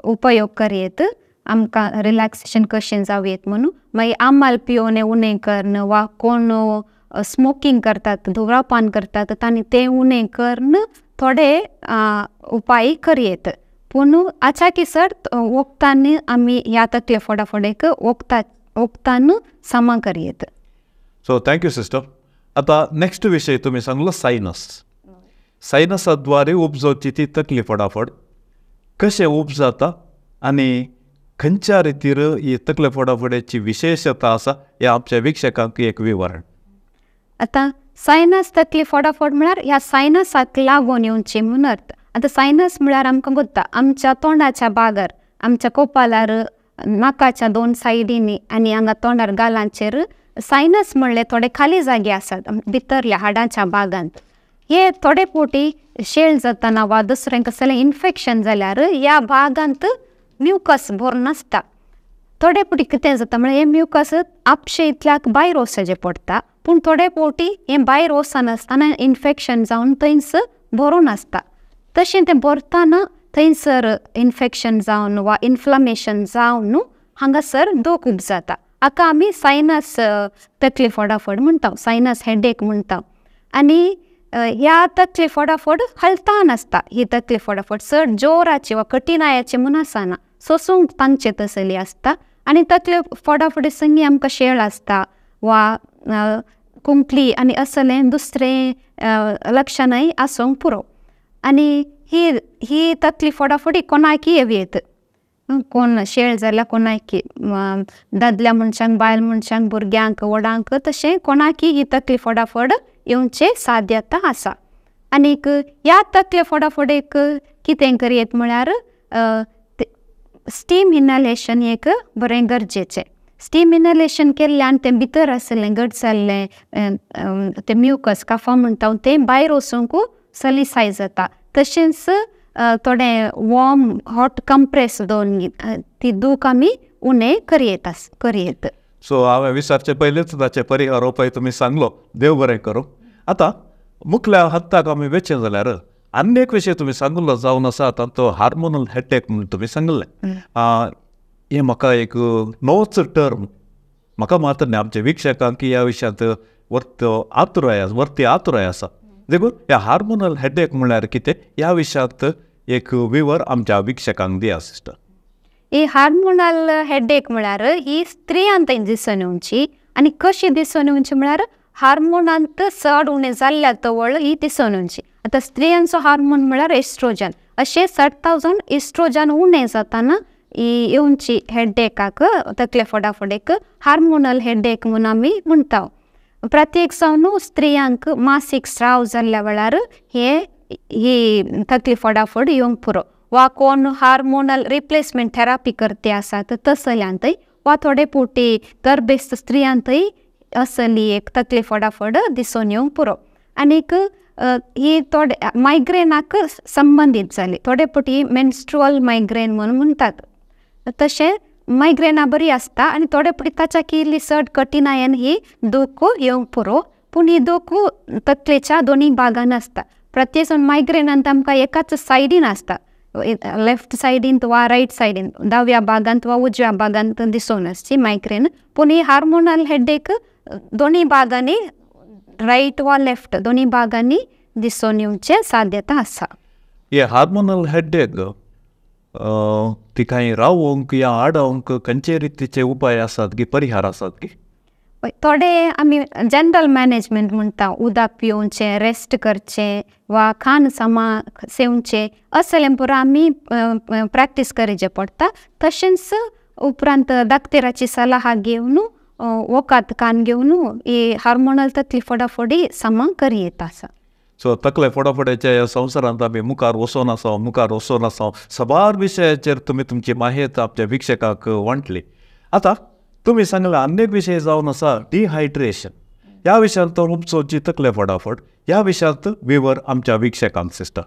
उपयोग करयेत, आमकां रिलॅक्सेशन कशें जावयेत म्हणून. मागीर आमाल पियोवन उणें करून वा कोण स्मोकींग करतात, धुम्रपान करतात तांणी तें उणें करून थोडे उपाय करयेत. पूण आचाकी सर वखदांनी आमी ह्या तकले फोडाफोडेक वखदान सामा करयेत. So thank you sister. आतां नेक्स्ट विशय तुमी सांगलो सायनस. सायनसाद्वारे उपजोवची ती तकली फोडाफोड कशें उपजाता आनी खंयच्या रितीर ही तकले फोडाफोडेची विशेशता आसा हें आमच्या वीक्षकांक एक विवरण. आतां सायनस तकली फोडाफोड म्हळ्यार ह्या सायनसाक लागून येवची म्हूण अर्थ. आतां सायनस म्हळ्यार आमकां गोत्ता आमच्या तोंडाच्या बागर, आमच्या कोपालार, नाकाच्या दोन सायडींनी आनी हांगा तोंडार गालांचेर सायनस म्हणले थोडे खाली जागे आसात भितरल्या हाडाच्या भागांत. हे थोडे पोटी शेळ जाताना वा दुसरें कसलें इन्फेक्शन जाल्यार ह्या भागांत म्युकस भरून आसता. थोडे फावटी कितें जाता म्हळ्यार हें म्युकस आपशे इतल्याक भायर वचचें पडटा, पूण थोडे फावटी हें भायर वचनासतना इन्फेक्शन जावन थंयच भरून आसता. तशें तें भरतना थंयसर इन्फेक्शन जावन वा इन्फ्लामेशन जावन हांगासर दूख उपजाता. हाका आमी सायनस तकली फोडाफोड म्हणटा, सायनस हेडेक म्हणटा. आनी ह्या तकली फोडाफोड हलतान आसता. ही तकली फोडाफोड चड जोराची वा कठिणायाची म्हूण आसना, सोसूंक तांचे तसली आसता. आनी तकले फोडाफोडी संगी आमकां शेळ आसता वा कुंकली आनी असलें दुसरें लक्षणांय आसूंक पुरो. आनी ही ही तकली फोडाफोडी कोणाकी येवं येत, कोण शेळ जाल्यार कोणाकी, दादल्या मनशांक, बायल मनशांक, भुरग्यांक, व्हडांक, तशें कोणाकी ही तकली फोडाफोड येवचे साध्यता आसा. आनीक ह्या तकले फोडाफोडेक कितें करयेत म्हळ्यार स्टीम इनहेलेशन एक बरें गरजेचें. स्टीम इनहेलेशन केल्ल्यान तें भितर आशिल्लें घट जाल्लें तें म्युकस कफा म्हणटा तें भायर वचूंक सलिसाय जाता. तशेंच थोडें वॉर्म हॉट कंप्रेस दवरून ती दूख आमी उणें करयेत करयेत. सो हांवें विचारचे पयलींच ताचे परिहार उपाय तुमी सांगलो, देव बरें करूं. आतां मुखल्या हत्ताक आमी वेचें जाल्यार आनी एक विशय तुमी सांगलो जावन आसा आतां तो हार्मोनल हेडेक म्हूण तुमी सांगलें. हें म्हाका एक नवोच टर्म, म्हाका मात्र न्ही आमच्या वीक्षकांक ह्या विशयांत वर्त आतुराय वर्ती आतुराय आसा. देखून ह्या हार्मोनल हेडेक म्हळ्यार कितें ह्या विशयांत एक विवर आमच्या वीक्षकांक दिया सिस्टर. ही हार्मोनल हेडेक म्हळ्यार ही स्त्रियांत दिसून येवची आनी कशी दिसून येवची म्हळ्यार हार्मोनांत चड उणें जाल्ल्या तवळ ही दिसून येवची. आतां स्त्रियांचो हार्मोन म्हळ्यार एस्ट्रोजन, अशें 60,000 एस्ट्रोजन उणें जाताना ही येवची हेडेकाक, तकले फोडाफोडेक हार्मोनल हेडेक म्हूण आमी म्हणटा. प्रत्येक जावन स्त्रियांक मासीक स्राव जाल्ल्या वेळार हे ही तकली फोडाफोड येवंक पुरो, वा कोण हार्मोनल रिप्लेसमेंट थेरापी करते आसात तसल्यांतय वा थोडे फावटी गर्भेस्त स्त्रियांतय असली एक तकली फोडाफोड दिसून येवंक पुरो. आनीक ही थोडे मायग्रेनाक संबंदीत जाली, थोडे फावटी मेन्स्ट्रुअल मायग्रेन म्हूण म्हणटात, तशें मायग्रेना बरी आसता आनी थोडे फावटी ताच्या इल्ली चड कठिणायेन ही दूख येवंक पुरो. पूण ही दूख तकलेच्या दोनूय भागान आसता. प्रत्येक जाण मायग्रेनांत आमकां एकाच सायडीन आसता, लेफ्ट सायडींत वा रायट सायडीन, दाव्या भागांत वा उजव्या भागांत दिसून आसची मायग्रेन. पूण ही हार्मोनल हेडेक दोनूय भागांनी, रायट वा लेफ्ट दोनूय भागांनी दिसून येवचे साध्यता आसा. हे हार्मोनल हेडेक ती कांय रावोंक या आडावंक खंयचे रितीचे उपाय आसात की परिहार आसात की? थोडे आमी जनरल मॅनेजमेंट म्हणटा, उदक पिवचें, रेस्ट करचें वा खाण सामा सेवचें, असलें पुरो आमी प्रॅक्टीस करचें पडटा. तशेंच उपरांत दाक्तेराची सलाह घेवन वखद कान घेवन ही हार्मोनल तकली फोडाफोडी सामा करयेत आसा. सो तकले फोडाफोड्याच्या ह्या संवसारांत आमी मुखार वचोन आसा, मुखार वचोन आसा. साबार विशयाचेर तुमी तुमची माहिती आमच्या वीक्षकांक वांटली. आतां तुमी सांगलें आनी एक विशय जावन आसा डिहायड्रेशन. ह्या विशयांत उपजोवची तकले फोडाफोड ह्या विशयांत विवर आमच्या वीक्षकांक सिस्टर.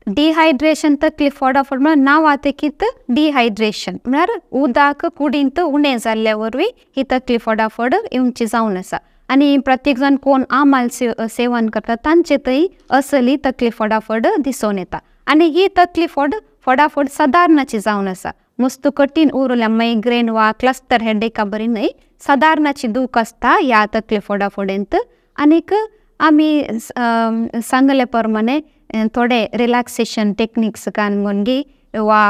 डिहायड्रेशन तकली फोडाफोड म्हळ्यार नांव तेकीत डिहायड्रेशन म्हळ्यार उदक कुडींत उणें जाल्ल्या वरवीं ही तकली फोडाफोड येवची जावन आसा. आनी प्रत्येक जाण कोण आमाल सेवन करता तांचे थंय असली तकली फोडाफोड दिसून येता. आनी ही तकली फोडाफोड सादारणाची जावन आसा, मस्त कठीण उरल्या मायग्रेन वा क्लस्टर हेडेका बरी न्हय, सादारणाची दूख आसता ह्या तकली फोडाफोडेंत. आनीक आमी सांगले प्रमाणे थोडे रिलॅक्सेशन टेक्निक्स घालून वा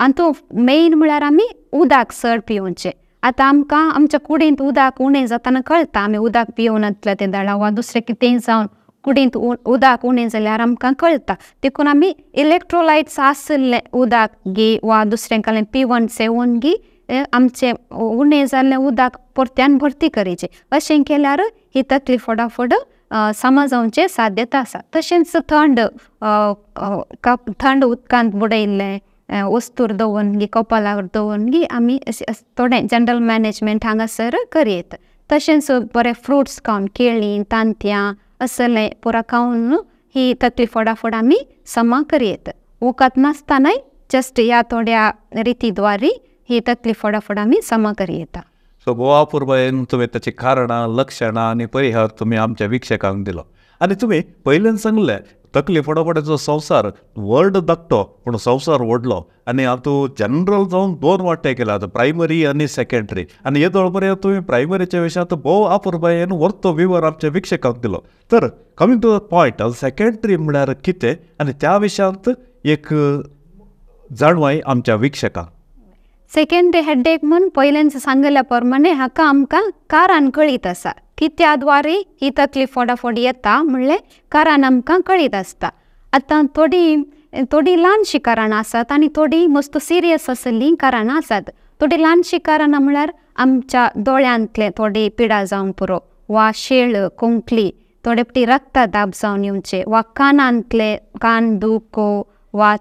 आनी मेन म्हळ्यार आमी उदक चड पिवचें. आतां आमकां आमच्या कुडींत उदक उणें जाताना कळटा, आमी उदक पिवनातले ते दाडा वा दुसरें कितेंय जावन कुडींत उदक उणें जाल्यार आमकां कळटा. देखून आमी इलेक्ट्रोलायट्स आशिल्लें उदक गी वा दुसरें कांय पिवन सेवन गी आमचें उणें जाल्लें उदक परत्यान भरती करचें. अशें केल्यार ही तकली फटाफट सामा जावचें साध्यता आसा. तशेंच थंड थंड उदकांत बुडयल्लें वस्तूर दवरून गी कपालार दवरून गी आमी थोडें जनरल मॅनेजमेंट हांगासर करयेत. तशेंच बरे फ्रुट्स खावन केळीं तांतयां असलें पुरा खावन ही तकली फटाफट आमी समा करयेत. वखद नासतनाय जस्ट ह्या थोड्या रिती द्वारे ही तकली फटाफट आमी समा करयेता. सो गोवा पुर्वायेन तुवें ताची कारणां लक्षणां आनी परिहार तुमी आमच्या वीक्षकांक दिलो. आनी तुमी पयल्यान सांगलें तकली फटाफटाचो संवसार व्हड धाकटो पूण संवसार व्हडलो आनी हातूंत जनरल जावन दोन वांटे केला, प्रायमरी आनी सेकेंडरी. आनी येदोळ पर्यंत तुवें प्रायमरीच्या विशयांत भोव अपुरबायेन व्हरतो विवर आमच्या वीक्षकांक दिलो. तर coming to the point, secondary म्हळ्यार कितें आनी त्या विशयांत एक जाणवाय आमच्या वीक्षकांक. सेकेंडरी हेडेक म्हूण पयल्यान सांगिल्ल्या प्रमाणे हाका आमकां कारण कळीत आसा की त्या द्वारे ही तकली फटाफट येता म्हणलें कारण आमकां कळीत आसता. आतां थोडी थोडी ल्हानशीं कारणां आसात आनी थोडी मस्त सिरियस आशिल्लीं कारणां आसात. थोडी ल्हानशीं कारणां म्हळ्यार आमच्या दोळ्यांतले थोडी पिडा जावंक पुरो वा शेळ खोंकली थोडे फावटी रक्तदाब जावन येवचें वा कानांतले कान दुखो वा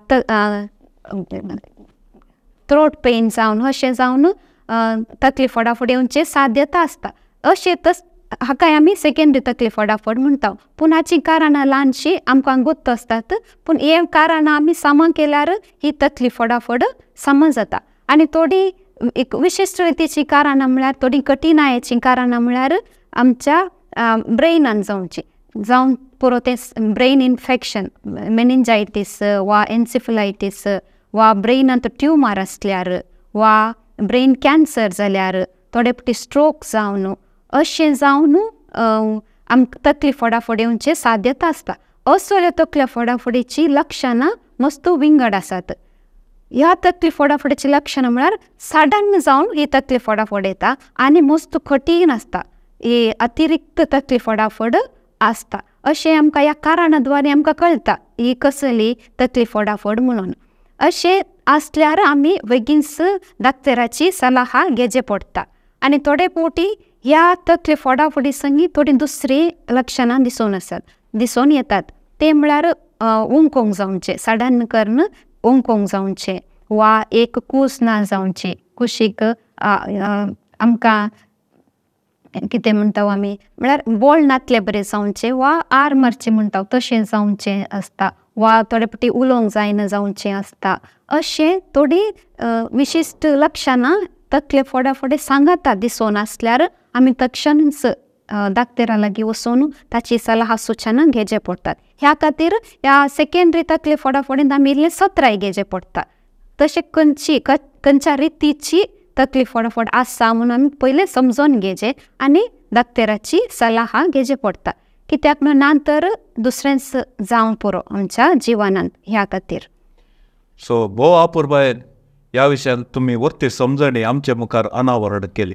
थ्रोट पेन जावन अशें जावन तकली फटाफट येवचे साध्यता आसता. अशें तस हाकाय आमी सेकेंडरी तकली फटाफट म्हणटा. पूण हाचीं कारणां ल्हानशीं आमकां गुप्त आसतात, पूण हें कारणां आमी सामा केल्यार ही तकली फटाफट सामा जाता. आनी थोडी एक विशिश्ट रितीचीं कारणां म्हळ्यार थोडी कठिणायेचीं कारणां म्हळ्यार आमच्या ब्रेनान जावची जावन पुरो तें ब्रेन इन्फेक्शन मेनिंजायटीस वा एन्सिफलायटीस वा ब्रेनांत ट्युमर आसल्यार वा ब्रेन कॅन्सर जाल्यार थोडे फावटी स्ट्रोक जावन अशें जावन आमकां तकली फटाफट येवचें साध्यता आसता. असल्यो तकल्या फटाफटीचीं लक्षणां मस्त विंगड आसात. ह्या तकली फटाफटीचीं लक्षणां म्हळ्यार सडन जावन ही तकली फटाफट येता आनी मस्त कठीण आसता, ही अतिरिक्त तकली फटाफट आसता. अशें आमकां ह्या कारणां द्वारे आमकां कळटा ही कसली तकली फटाफट म्हणून. अशें आसल्यार आमी बेगीनच डॉक्टराची सलाह घेवचें पडटा. आनी थोडे फावटी ह्या तकली फटाफटी संगी थोडीं दुसरीं लक्षणां दिसून आसात दिसून येतात. तें म्हळ्यार ओंकोंक जावचें, सडन करून ओंकोंक जावचें वा एक कूस ना जावची, कुशीक आमकां कितें म्हणटा आमी म्हळ्यार बोळ नातले बरें जावचें वा आर मारचें म्हणटा तशें जावचें आसता वा थोडे फावटी उलोवंक जायना जावचें आसता. अशें थोडी विशिश्ट लक्षणां तकले फटाफटी सांगाता दिसून आसल्यार आमी तक्षणच डॉक्टरा लागीं वचून ताची सलाह सुचना घेवचें पडटात. ह्या खातीर ह्या सेकेंडरी तकले फटाफटींत आमी इल्लें सत्राय घेवचें पडटा. तशें खंयची खंयच्या रितीची तकली फटाफट आसा म्हणून आमी पयलें समजून घेवचें आनी डॉक्टराची सलाह घेवचें पडटा, कित्याक न्हू ना तर दुसरेंच जावंक पुरो आमच्या जिवनांत ह्या खातीर. सो भोव अपुरबायेन ह्या विशयान तुमी वर्ती समजणी आमचे मुखार अनावरण केली.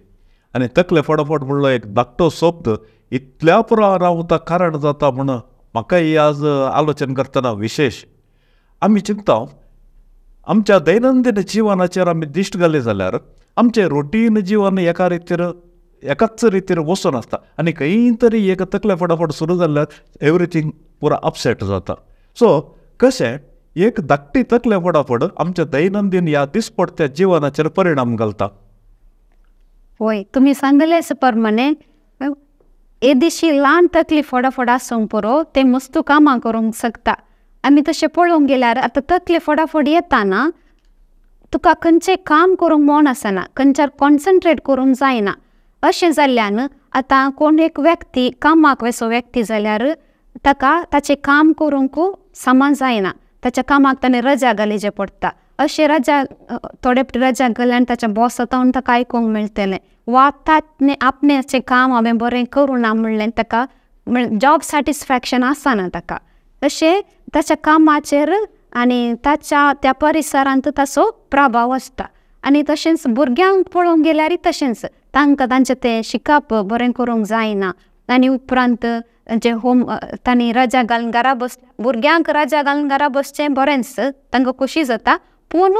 आनी तकले फटाफट म्हणलो एक धाकटो शब्द इतल्या पुरो रावता कारण जाता म्हूण म्हाका ही आज आलोचन करतना विशेश आमी चिंतता आमच्या दैनंदीन जिवनाचेर आमी दिश्ट घाली जाल्यार आमचें रुटीन जिवन एका रितीर एकाच रितीर वचून आसता आनी खंय तरी एक तकले फटाफट सुरू जाल्यार एवरीथींग पुरा अपसेट जाता. सो कशें एक धाकटी तकले फटाफट आमच्या दैनंदीन ह्या दिसपडत्या जिवनाचेर परिणाम घालता. वय तुमी सांगलेच प्रमाणे येदीशी ल्हान तकली फटाफट आसूंक पुरो तें मस्त कामां करूंक शकता. आमी तशें पळोवंक गेल्यार आतां तकली फटाफट येताना तुका खंयचें काम करूंक मन आसना, खंयच्यार कॉन्सन्ट्रेट करूंक जायना. अशें जाल्ल्यान आतां कोण एक व्यक्ती कामाक वचो व्यक्ती जाल्यार ताका ताचें काम करूंक सामान जायना, ताच्या कामाक ताणें रजा घालीचें पडटा. अशें रजा थोडे रजा घाल्यान ताच्या बॉसा तावन ताका आयकूंक मेळटलें वा ताणें आपणाचें काम हांवें बरें करूं ना म्हणलें ताका जॉब सॅटिस्फॅक्शन आसना ताका. अशें ताच्या कामाचेर आनी ताच्या त्या परिसरांत ताचो प्रभाव आसता. आनी तशेंच भुरग्यांक पळोवंक गेल्यारय तशेंच तांकां तांचें तें शिकप बरें करूंक जायना आनी उपरांत तांचें होम तांणी रजा घालून घरा बस भुरग्यांक रजा घालून घरा बसचें बरेंच तांकां खोशी जाता पूण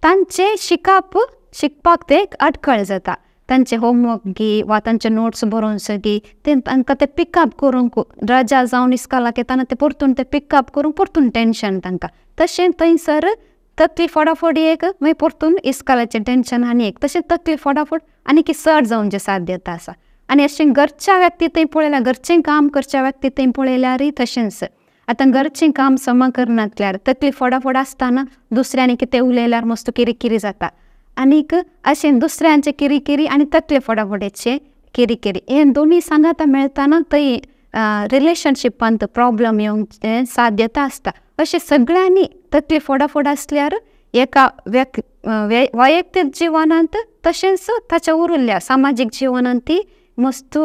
तांचें शिकप शिकपाक तें अडखळ जाता. तांचें होमवर्क गी वा तांचे नोट्स बरोवन गी तें तांकां तें पिकअप करूंक रजा जावन इस्कोलाक येताना तें परतून तें पिकअप करूंक परतून टेंशन तांकां. तशें थंयसर तकली फोडाफोडी एक मागीर परतून इस्कोलाचें टेंशन आनी एक तशें तकली फोडाफोड आनी चड जावचे साध्यता आसा. आनी अशें घरच्या व्यक्ती थंय पळयल्यार घरचें काम करच्या व्यक्ती थंय पळयल्यारय तशेंच आतां घरचें काम समा करनासल्यार तकली फोडाफोड आसतना दुसऱ्यांनी कितें उलयल्यार मस्त किरिकिरी जाता आनीक अशें दुसऱ्यांचे किरिकिरी आनी तकले फोडाफोडेचे किरिकिरी हे दोनूय सांगाता मेळतना थंय रिलेशनशिपांत प्रोब्लम येवचे साध्यता आसता. अशें सगळ्यांनी तकली फोडाफोड आसल्यार एका वैयक्तीक जिवनांत तशेंच ताच्या उरिल्ल्या सामाजीक जिवनांत ती मस्त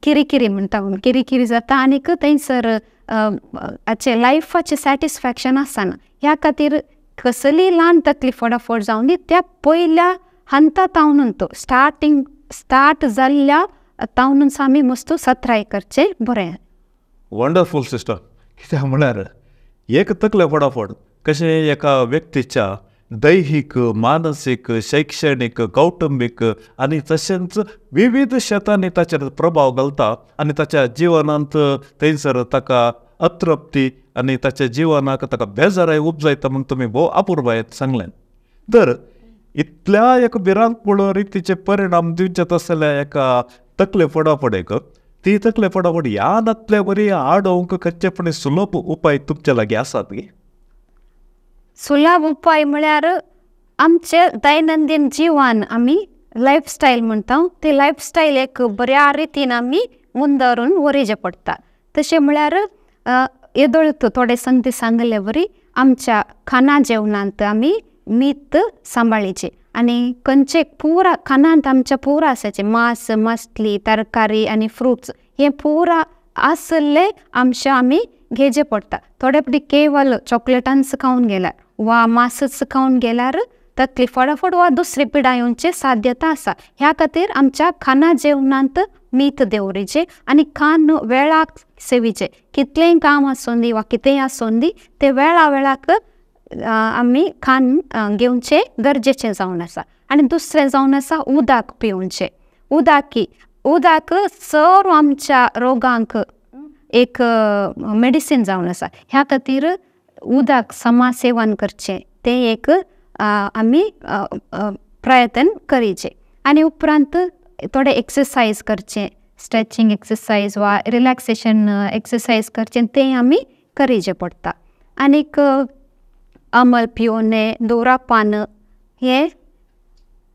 किरिकिरी म्हणटा किरिकिरी जाता आनीक थंयसर हाचें लायफाचें सॅटिस्फॅक्शन आसना. ह्या खातीर कसलीय ल्हान तकली फोडाफोड जावन दी त्या पयल्या हंता तावनून तो स्टार्टींग स्टार्ट जाल्ल्या तावनूच आमी मस्त सत्राय करचें बरें. Wonderful sister. कित्याक म्हळ्यार एक तकले फोडाफोड कशें एका व्यक्तीच्या दैहीक मानसीक शैक्षणीक कौटुंबीक आनी तशेंच विविध क्षेत्रांनी ताचेर प्रभाव घालता आनी ताच्या जिवनांत थंयसर ताका अतृप्ती आनी ताच्या जिवनाक ताका बेजाराय उपजायता म्हूण तुमी भोव अपुरबायेत सांगलें. तर इतल्या एक भिरांकूळ रितीचे परिणाम दिवचे तसल्या एका तकले फोडाफोडेक ती तकले फोडाफोड ह्या नातले वरी आडोवंक खंयचेपणी सुलभ उपाय तुमचे लागीं आसात गी? सुलभ उपाय म्हळ्यार आमचे दैनंदीन जिवन आमी लायफस्टायल म्हणटा ती लायफस्टायल एक बऱ्या रितीन आमी मुंदरून व्हरचें पडटा. तशें म्हळ्यार येदोळ थोडे संगती सांगले वरी आमच्या खाना जेवणांत आमी मीत सांबाळीचें आनी खंयचे पुरा खानांत आमच्या पुरा आसाचें मांस मासली तरकारी आनी फ्रुट्स हे पुरा आसले आमच्या आमी घेवचें पडटा. थोडे फावटी केवल चॉकलेटांच खावन गेल्यार वा मांसच खावन गेल्यार तकली फटाफट वा दुसरी पिडा येवची साध्यता आसा. ह्या खातीर आमच्या खाना जेवणांत मीत दवरिचें आनी खान वेळाक सेविचें. कितलेंय काम आसूं दी वा कितेंय आसूं दी तें वेळा वेळाक आमी खान घेवचें गरजेचें जावन आसा. आनी दुसरें जावन आसा उदक पिवचें. उदक सर्व आमच्या रोगांक एक मेडिसीन जावन आसा. ह्या खातीर उदक समा सेवन करचें तें एक आमी प्रयत्न करीचें. आनी उपरांत थोडे एक्सरसायज करचें, स्ट्रेचिंग एक्सरसायज वा रिलॅक्सेशन एक्सरसायज करचें तें आमी करीचें पडटा. आनीक अमल पिवणे धुम्रपान हें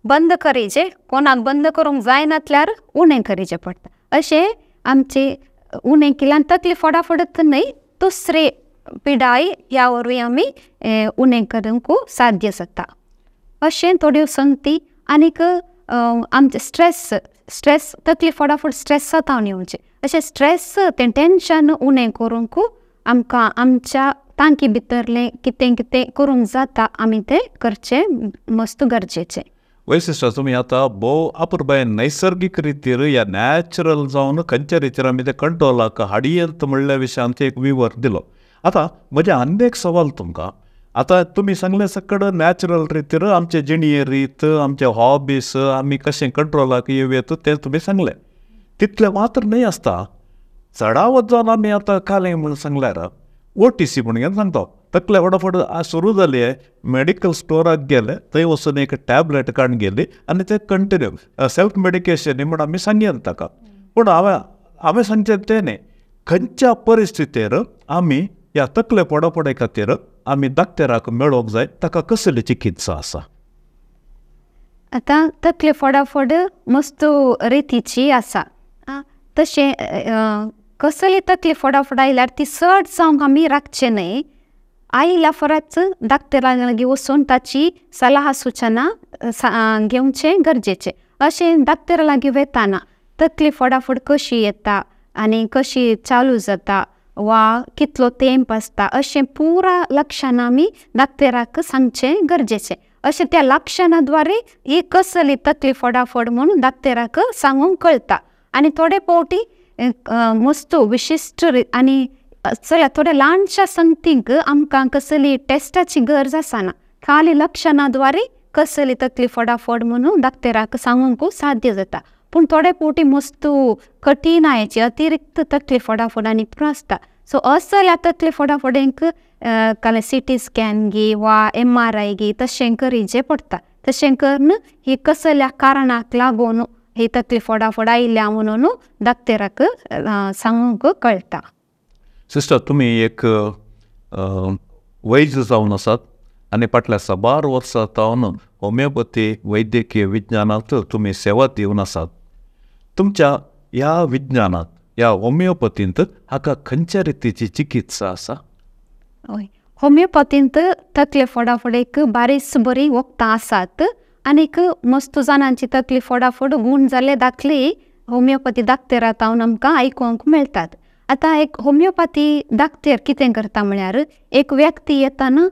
बंद करीचें, कोणाक बंद करूंक जायनासल्यार उणें करीचें पडटा. अशें आमचें उणें केल्यार तकली फटाफटच न्हय दुसरे पिडाय ह्या वरवीं आमी उणें करूंक साध्य जाता. अशें थोड्यो संगती. आनीक आमचें स्ट्रेस तकली फटाफट स्ट्रेस जाता येवचें अशें स्ट्रेस तें टेंशन उणें करूंक आमकां आमच्या तांकी भितरलें कितें कितें करूंक जाता आमी तें करचें मस्त गरजेचें. वय सिस्टर, तुमी आतां भोव अपुरबायेन नैसर्गीक रितीर या नॅचरल जावन खंयच्या रितीर आमी ते कंट्रोलाक हाडयेत म्हणल्या विशयांत एक विवर दिलो. आतां म्हजें आनी एक सवाल तुमकां, आतां तुमी सांगलें सकड नॅचरल रितीर आमचे जिणये रीत आमचे हॉबीस आमी कशें कंट्रोलाक येवयेत तें तुमी सांगलें. तितलें मात्र न्हय आसता चडावत जावन आमी आतां कालें म्हूण सांगल्यार OTC म्हण सांगता तकले फटाफट सुरू जाली मेडिकल स्टोराक गेले थंय वचून एक टॅबलेट काडून गेली आनी ते कंटिन्यू सेल्फ मेडिकेशन म्हण आमी सांगया ताका. पूण हांवें सांगचें तें न्हय, खंयच्या परिस्थितीर आमी ह्या तकले फोडाफोडे खातीर आमी दाक्तेराक मेळोवंक जाय, ताका कसली चिकित्सा आसा? आतां तकले फोडाफोड मस्त रितीची आसा. तशें कसली तकली फटाफट आयल्यार ती चड जावंक आमी राखचें न्हय. आयल्या फराच डाक्टरा लागीं वचून ताची सलाह सुचना घेवचें गरजेचें. अशें डाक्टरा लागीं वतना तकली फटाफट कशी येता आनी कशी चालू जाता वा कितलो तेंप आसता अशें पुरा लक्षणां आमी दाक्तेराक सांगचें गरजेचें. अशें त्या लक्षणां द्वारे ही कसली तकली फोडाफोड म्हणून दाक्तेराक सांगूंक कळटा. आनी थोडे फावटी मस्तू विशिश्ट आनी चलया थोड्या ल्हानशा संगतींक आमकां कसली टेस्टाची गरज आसना, खाली लक्षणां द्वारे कसली तकली फोडाफोड म्हणून दाक्तेराक सांगूंक साध्य जाता. पूण थोडे फावटी मस्तू कठीणायेची अतिरिक्त तकली फोडाफोड आनी आसता. सो असल्या तकली फोडाफोडींक काले सी टी स्कॅन गी वा MRI गी तशें करीचें पडटा. तशें करून ही कसल्या कारणाक लागून ही तकली फोडाफोड आयल्या म्हणून दाक्तेराक सांगूंक कळटा. सिस्टर, तुमी एक वैज जावन आसात आनी फाटल्या साबार वर्सां जावन होमियोपथी वैद्यकीय विज्ञानांत तुमी सेवा दिवन आसात. तुमच्या ह्या विज्ञानांत ह्या होमियोपथींत हाका खंयच्या रितीची चिकित्सा आसा? हय, होमियोपथींत तकले फोडाफोडीक बारीस बरीं वखदां आसात आनीक मस्त जाणांची तकली फोडाफोड गूण जाल्ले दाखले होमियोपथी दाक्तेरा तावन आमकां आयकूंक मेळटात. आतां एक होमियोपथी दाक्तेर कितें करता म्हळ्यार एक व्यक्ती येताना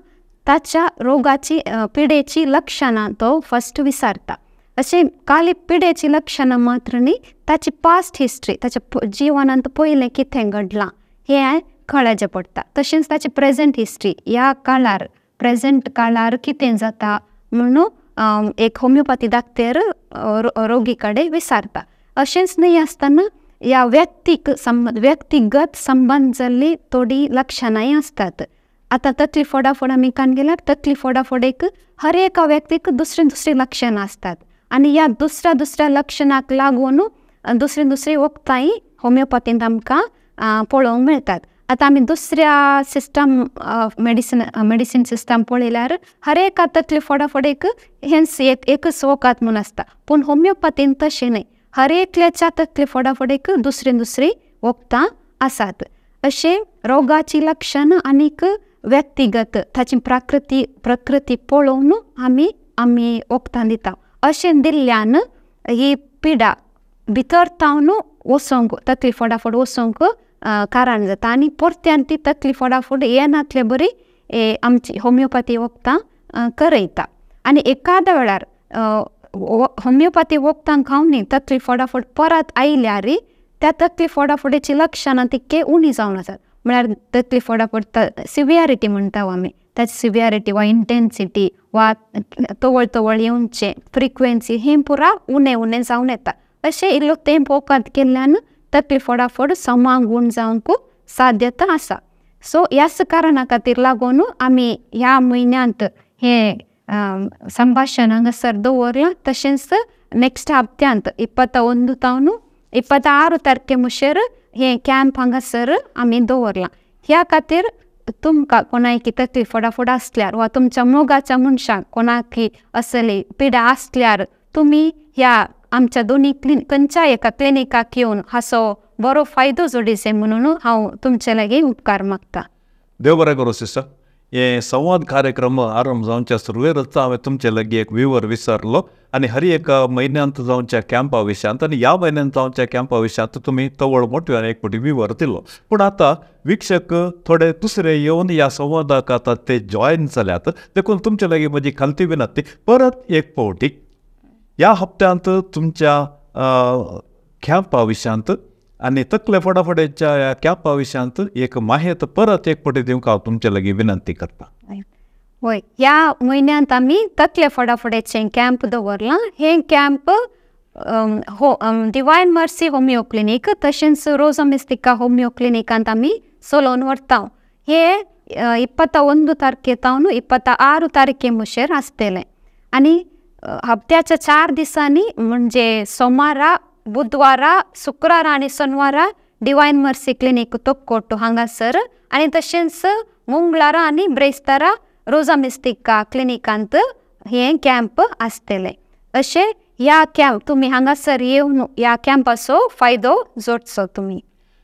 ताच्या रोगाची पिडेची लक्षणां तो फस्ट विचारता. अशें खाली पिडेची लक्षणां मात्र न्ही, ताची पास्ट हिस्ट्री, ताच्या जिवनांत पयलें कितें घडलां हें कळचें पडटा. तशेंच ताची प्रेजेंट हिस्ट्री, ह्या काळार प्रेजेंट काळार कितें जाता म्हणून एक होमियोपथी दाक्तेर रोगी कडेन विचारता. अशेंच न्हय आसतना ह्या व्यक्तीक व्यक्तिगत संबंद जाल्ली थोडीं लक्षणांय आसतात. आतां तकली फोडाफोड आमी कान गेल्यार तकली फोडाफोडेक हर एका व्यक्तीक दुसरीं दुसरीं लक्षणां आसतात आनी ह्या दुसऱ्या दुसऱ्या लक्षणाक लागून दुसरीं दुसरीं वखदांय होमियोपथींत आमकां पळोवंक मेळटात. आतां आमी दुसऱ्या सिस्टम मेडिसीन सिस्टम पळयल्यार हर एका तकली फोडाफोडेक हेंच एकच वखद म्हूण आसता, पूण होमियोपथींत तशें न्हय, हर एकल्याच्या तकली फोडाफोडेक दुसरीं दुसरीं वखदां आसात. अशें रोगाची लक्षणां आनीक व्यक्तिगत ताची प्रकृती पळोवन आमी आमी वखदां दिता. अशें दिल्ल्यान ही पिडा भितर तावन वचोंक तकली फोडाफोड वचोंक कारण जाता आनी परत्यान ती तकली फोडाफोड येनातले बरी आमची होमियोपथी वखदां करयता. आनी एकाद्या वेळार होमियोपथी वखदां खावन तकली फोडाफोड परत आयल्यार त्या तकली फोडाफोडीची लक्षणां तितके उणी जावन आसात. म्हळ्यार तकली फोडाफोड सिवियरिटी म्हणटा आमी, ताची सिवियरिटी वा इंटेन्सिटी वा तवळ तवळ येवचें फ्रिक्वेन्सी हें पुरा उणें उणें जावन येता. अशें इल्लो तेंप वखद केल्ल्यान तकली फोडाफोड समा गूण जावंक साध्यता आसा. सो ह्याच कारणा खातीर लागून आमी ह्या म्हयन्यांत हें संभाशण हांगासर दवरलां. तशेंच नेक्स्ट हप्त्यांत 21 तावन 26 तारखे मुशेर हें कॅम्प हांगासर आमी दवरलां. ह्या खातीर तुमकां कोणायकी तकली फोडाफोड आसल्यार वा तुमच्या मोगाच्या मनशाक कोणाकी असली पिडा आसल्यार तुमी ह्या आमच्या दोनी खंयच्या एका क्लिनिकाक येवन हाचो बरो फायदो जोडीचे म्हणून हांव तुमचे लागीं उपकार मागता. देव बरें करूं सिस्टर. हे संवाद कार्यक्रम आरंभ जावच्या सुरवेरच हांवें तुमचे लागीं एक विवर विसरलो आनी हर एका म्हयन्यांत जावच्या कॅम्पा विशयांत आनी ह्या म्हयन्यांत जावच्या कॅम्पा विशयांत तुमी तवळ मोठ्यान एक फावटी विवर दिलो. पूण आतां वीक्षक थोडे दुसरे येवन ह्या संवादाक आतां ते जॉयन जाल्यात, देखून तुमचे लागीं म्हजी खालती विनंती परत एक फावटी ह्या हप्त्यांत तुमच्या कॅम्पा विशयांत आनी तकले फोडाफोडेच्या ह्या कॅम्पा विशयांत एक माहेत परत एक फावटी दिवंक हांव तुमचे लागीं विनंती करता. हय, ह्या म्हयन्यांत आमी तकले फोडाफोडेचें कॅम्प दवरलां. हें कॅम्प हो डिवायन मर्सी होमियो क्लिनीक तशेंच रोजा मिस्तिका होमियो क्लिनिकांत आमी चलोवन व्हरता. हे 21 तारखे तावन 26 तारखे मुशेर आसतलें आनी हप्त्याच्या 4 दिसांनी म्हणजे सोमारा, बुधवारा, शुक्रारा आनी शनवारा डिवायन मर्सी क्लिनीक तोक्कोट्टू हांगासर आनी तशेंच मंगळारा आनी ब्रेस्तारा रोजा मिस्तिका क्लिनिकांत हें कॅम्प आसतलें. अशें ह्या कॅम्प तुमी हांगासर येवन ह्या कॅम्पाचो फायदो जोडचो तुमी.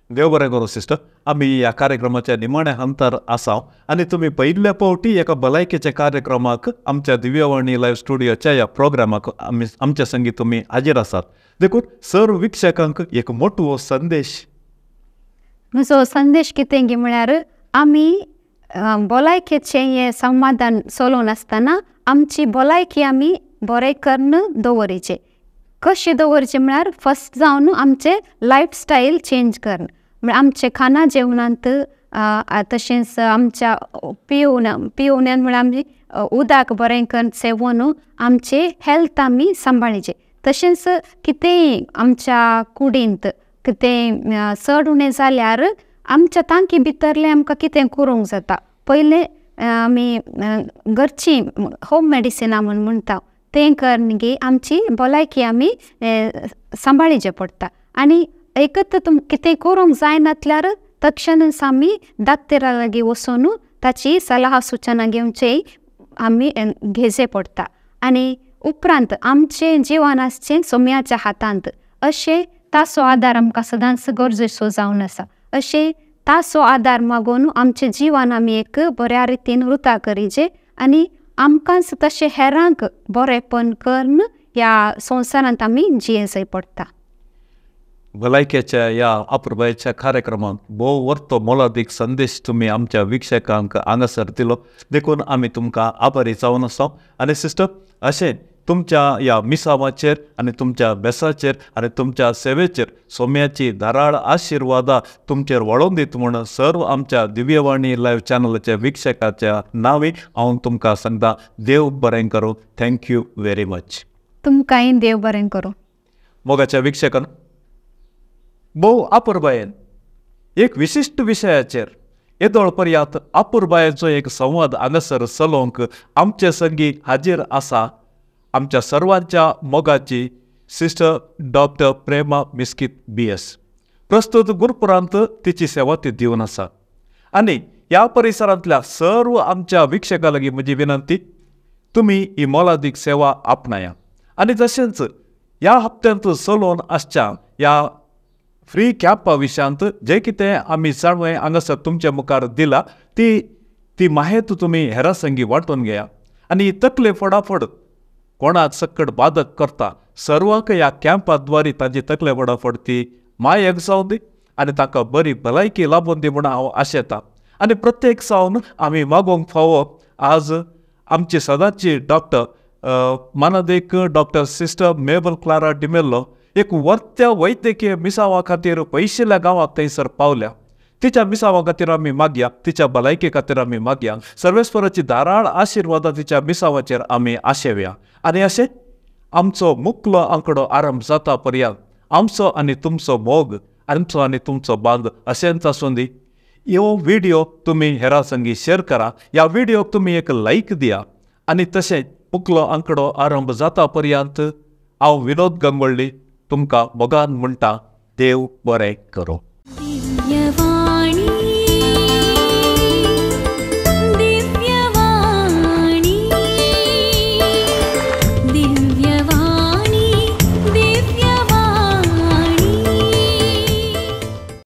देव बरें करूं सिस्टर. आमी ह्या कार्यक्रमाच्या निमाण्या हंतार आसा आनी तुमी पयल्या फावटी एका भलायकेच्या कार्यक्रमाक आमच्या दिव्यवाणी लायव्ह स्टुडियोच्या ह्या प्रोग्रामाक आमी आमच्या संगी तुमी हाजीर आसात, देखून सर्व वीक्षकांक एक मोटवो संदेश. म्हजो संदेश कितें गी म्हळ्यार आमी भलायकेचें हें समाधान चलोवन आसतना आमची भलायकी आमी बरें करून दवरिचें. कशें दवरचें म्हळ्यार फस्ट जावन आमचें लायफस्टायल चेंज करून म्हळ्यार आमचें खाणा जेवणांत तशेंच आमच्या पिवण्यान म्हळ्यार आमी उदक बरें करून सेवन आमचे हेल्थ आमी सांबाळचें. तशेंच कितेंय आमच्या कुडींत कितेंय चड उणें जाल्यार आमच्या तांकी भितरलें आमकां कितें करूंक जाता. पयलें आमी घरची होम मेडिसिना म्हूण म्हणटा तें करून गी आमची भलायकी आमी सांबाळचें पडटा. आनी एकत कितें करूंक जायनातल्यार तक्षणच आमी दाक्तेरा लागीं वचून ताची सलाह सुचना घेवचें आमी घेवचें पडटा. आनी उपरांत आमचें जिवन आसचें सोम्याच्या हातांत अशें ताचो आदार आमकां सदांच गरजेचो जावन आसा. अशें ताचो आदार मागून आमचें जिवन आमी एक बऱ्या रितीन रुता करीचें आनी आमकांच तशें हेरांक बरेंपण करून ह्या संवसारांत आमी जियेवचें पडटा. भलायकेच्या ह्या अपुरबायेच्या कार्यक्रमांत भोव वर्तो मोलादीक संदेश तुमी आमच्या वीक्षकांक हांगासर दिलो देखून आमी तुमकां आभारी जावन आसा. आनी सिस्टर अशें तुमच्या ह्या मिसावाचेर आनी तुमच्या बेसाचेर आनी तुमच्या सेवेचेर सोम्याची धाराळ आशिर्वादां तुमचेर वळोवन दीत म्हूण सर्व आमच्या दिव्यवाणी लायव्ह चॅनलाच्या वीक्षकाच्या नांवी हांव तुमकां सांगता, देव बरें करूं. Thank you very much. तुमकांय देव बरें करूं. मोगाच्या वीक्षकान भोव अपुरबायेन एक विशिश्ट विशयाचेर येदोळ पर्यांत अपुरबायेचो एक संवाद हांगासर चलोवंक आमचे संगी हाजीर आसा आमच्या सर्वांच्या मोगाची sister doctor Prema Mesquita BS. प्रस्तुत गुरपुरांत तिची सेवा ती दिवन आसा. आनी ह्या परिसरांतल्या सर्व आमच्या वीक्षकां लागीं म्हजी विनंती, तुमी ही मोलादीक सेवा आपणाया. आनी तशेंच ह्या हप्त्यांत चलोवन आसच्या ह्या फ्री कॅम्पा विशयांत जें कितें आमी जाणवय हांगासर तुमच्या मुखार दिला ती ती माहेत तुमी हेरां संगी वांटून घेया. आनी तकले फटाफट कोणाक सक्कड बादक करता सर्वांक ह्या कॅम्पाद्वारे तांची तकले फटाफट ती मायक जावन दी आनी तांकां बरी भलायकी लाबून दी म्हूण हांव आशेतां. आनी प्रत्येक सावन आमी मागोवंक फावो आज आमची सदांची doctor मानादेक doctor sister मेबल Clara D'Mello एक वर्त्या वैद्यकीय मिसावा खातीर पयशिल्ल्या गांवाक थंयसर पावल्या. तिच्या मिसावा खातीर आमी मागया, तिच्या भलायके खातीर आमी मागया, सर्वेस्वराची धाराळ आशिर्वादां तिच्या मिसावाचेर आमी आशेवया. आनी अशें आमचो मुकलो आंकडो आरंभ जाता पर्यंत आमचो आनी तुमचो मोग, आमचो आनी तुमचो बांद अशेंच आसूं दी. ह्यो व्हिडियो तुमी हेरां संगी शेर करा, ह्या व्हिडियोक तुमी एक लायक दिया. आनी तशेंच मुकलो आंकडो आरंभ जाता पर्यंत हांव विनोद गंगोळ्ळी तुमकां मोगान म्हणटा, देव बरें करूं.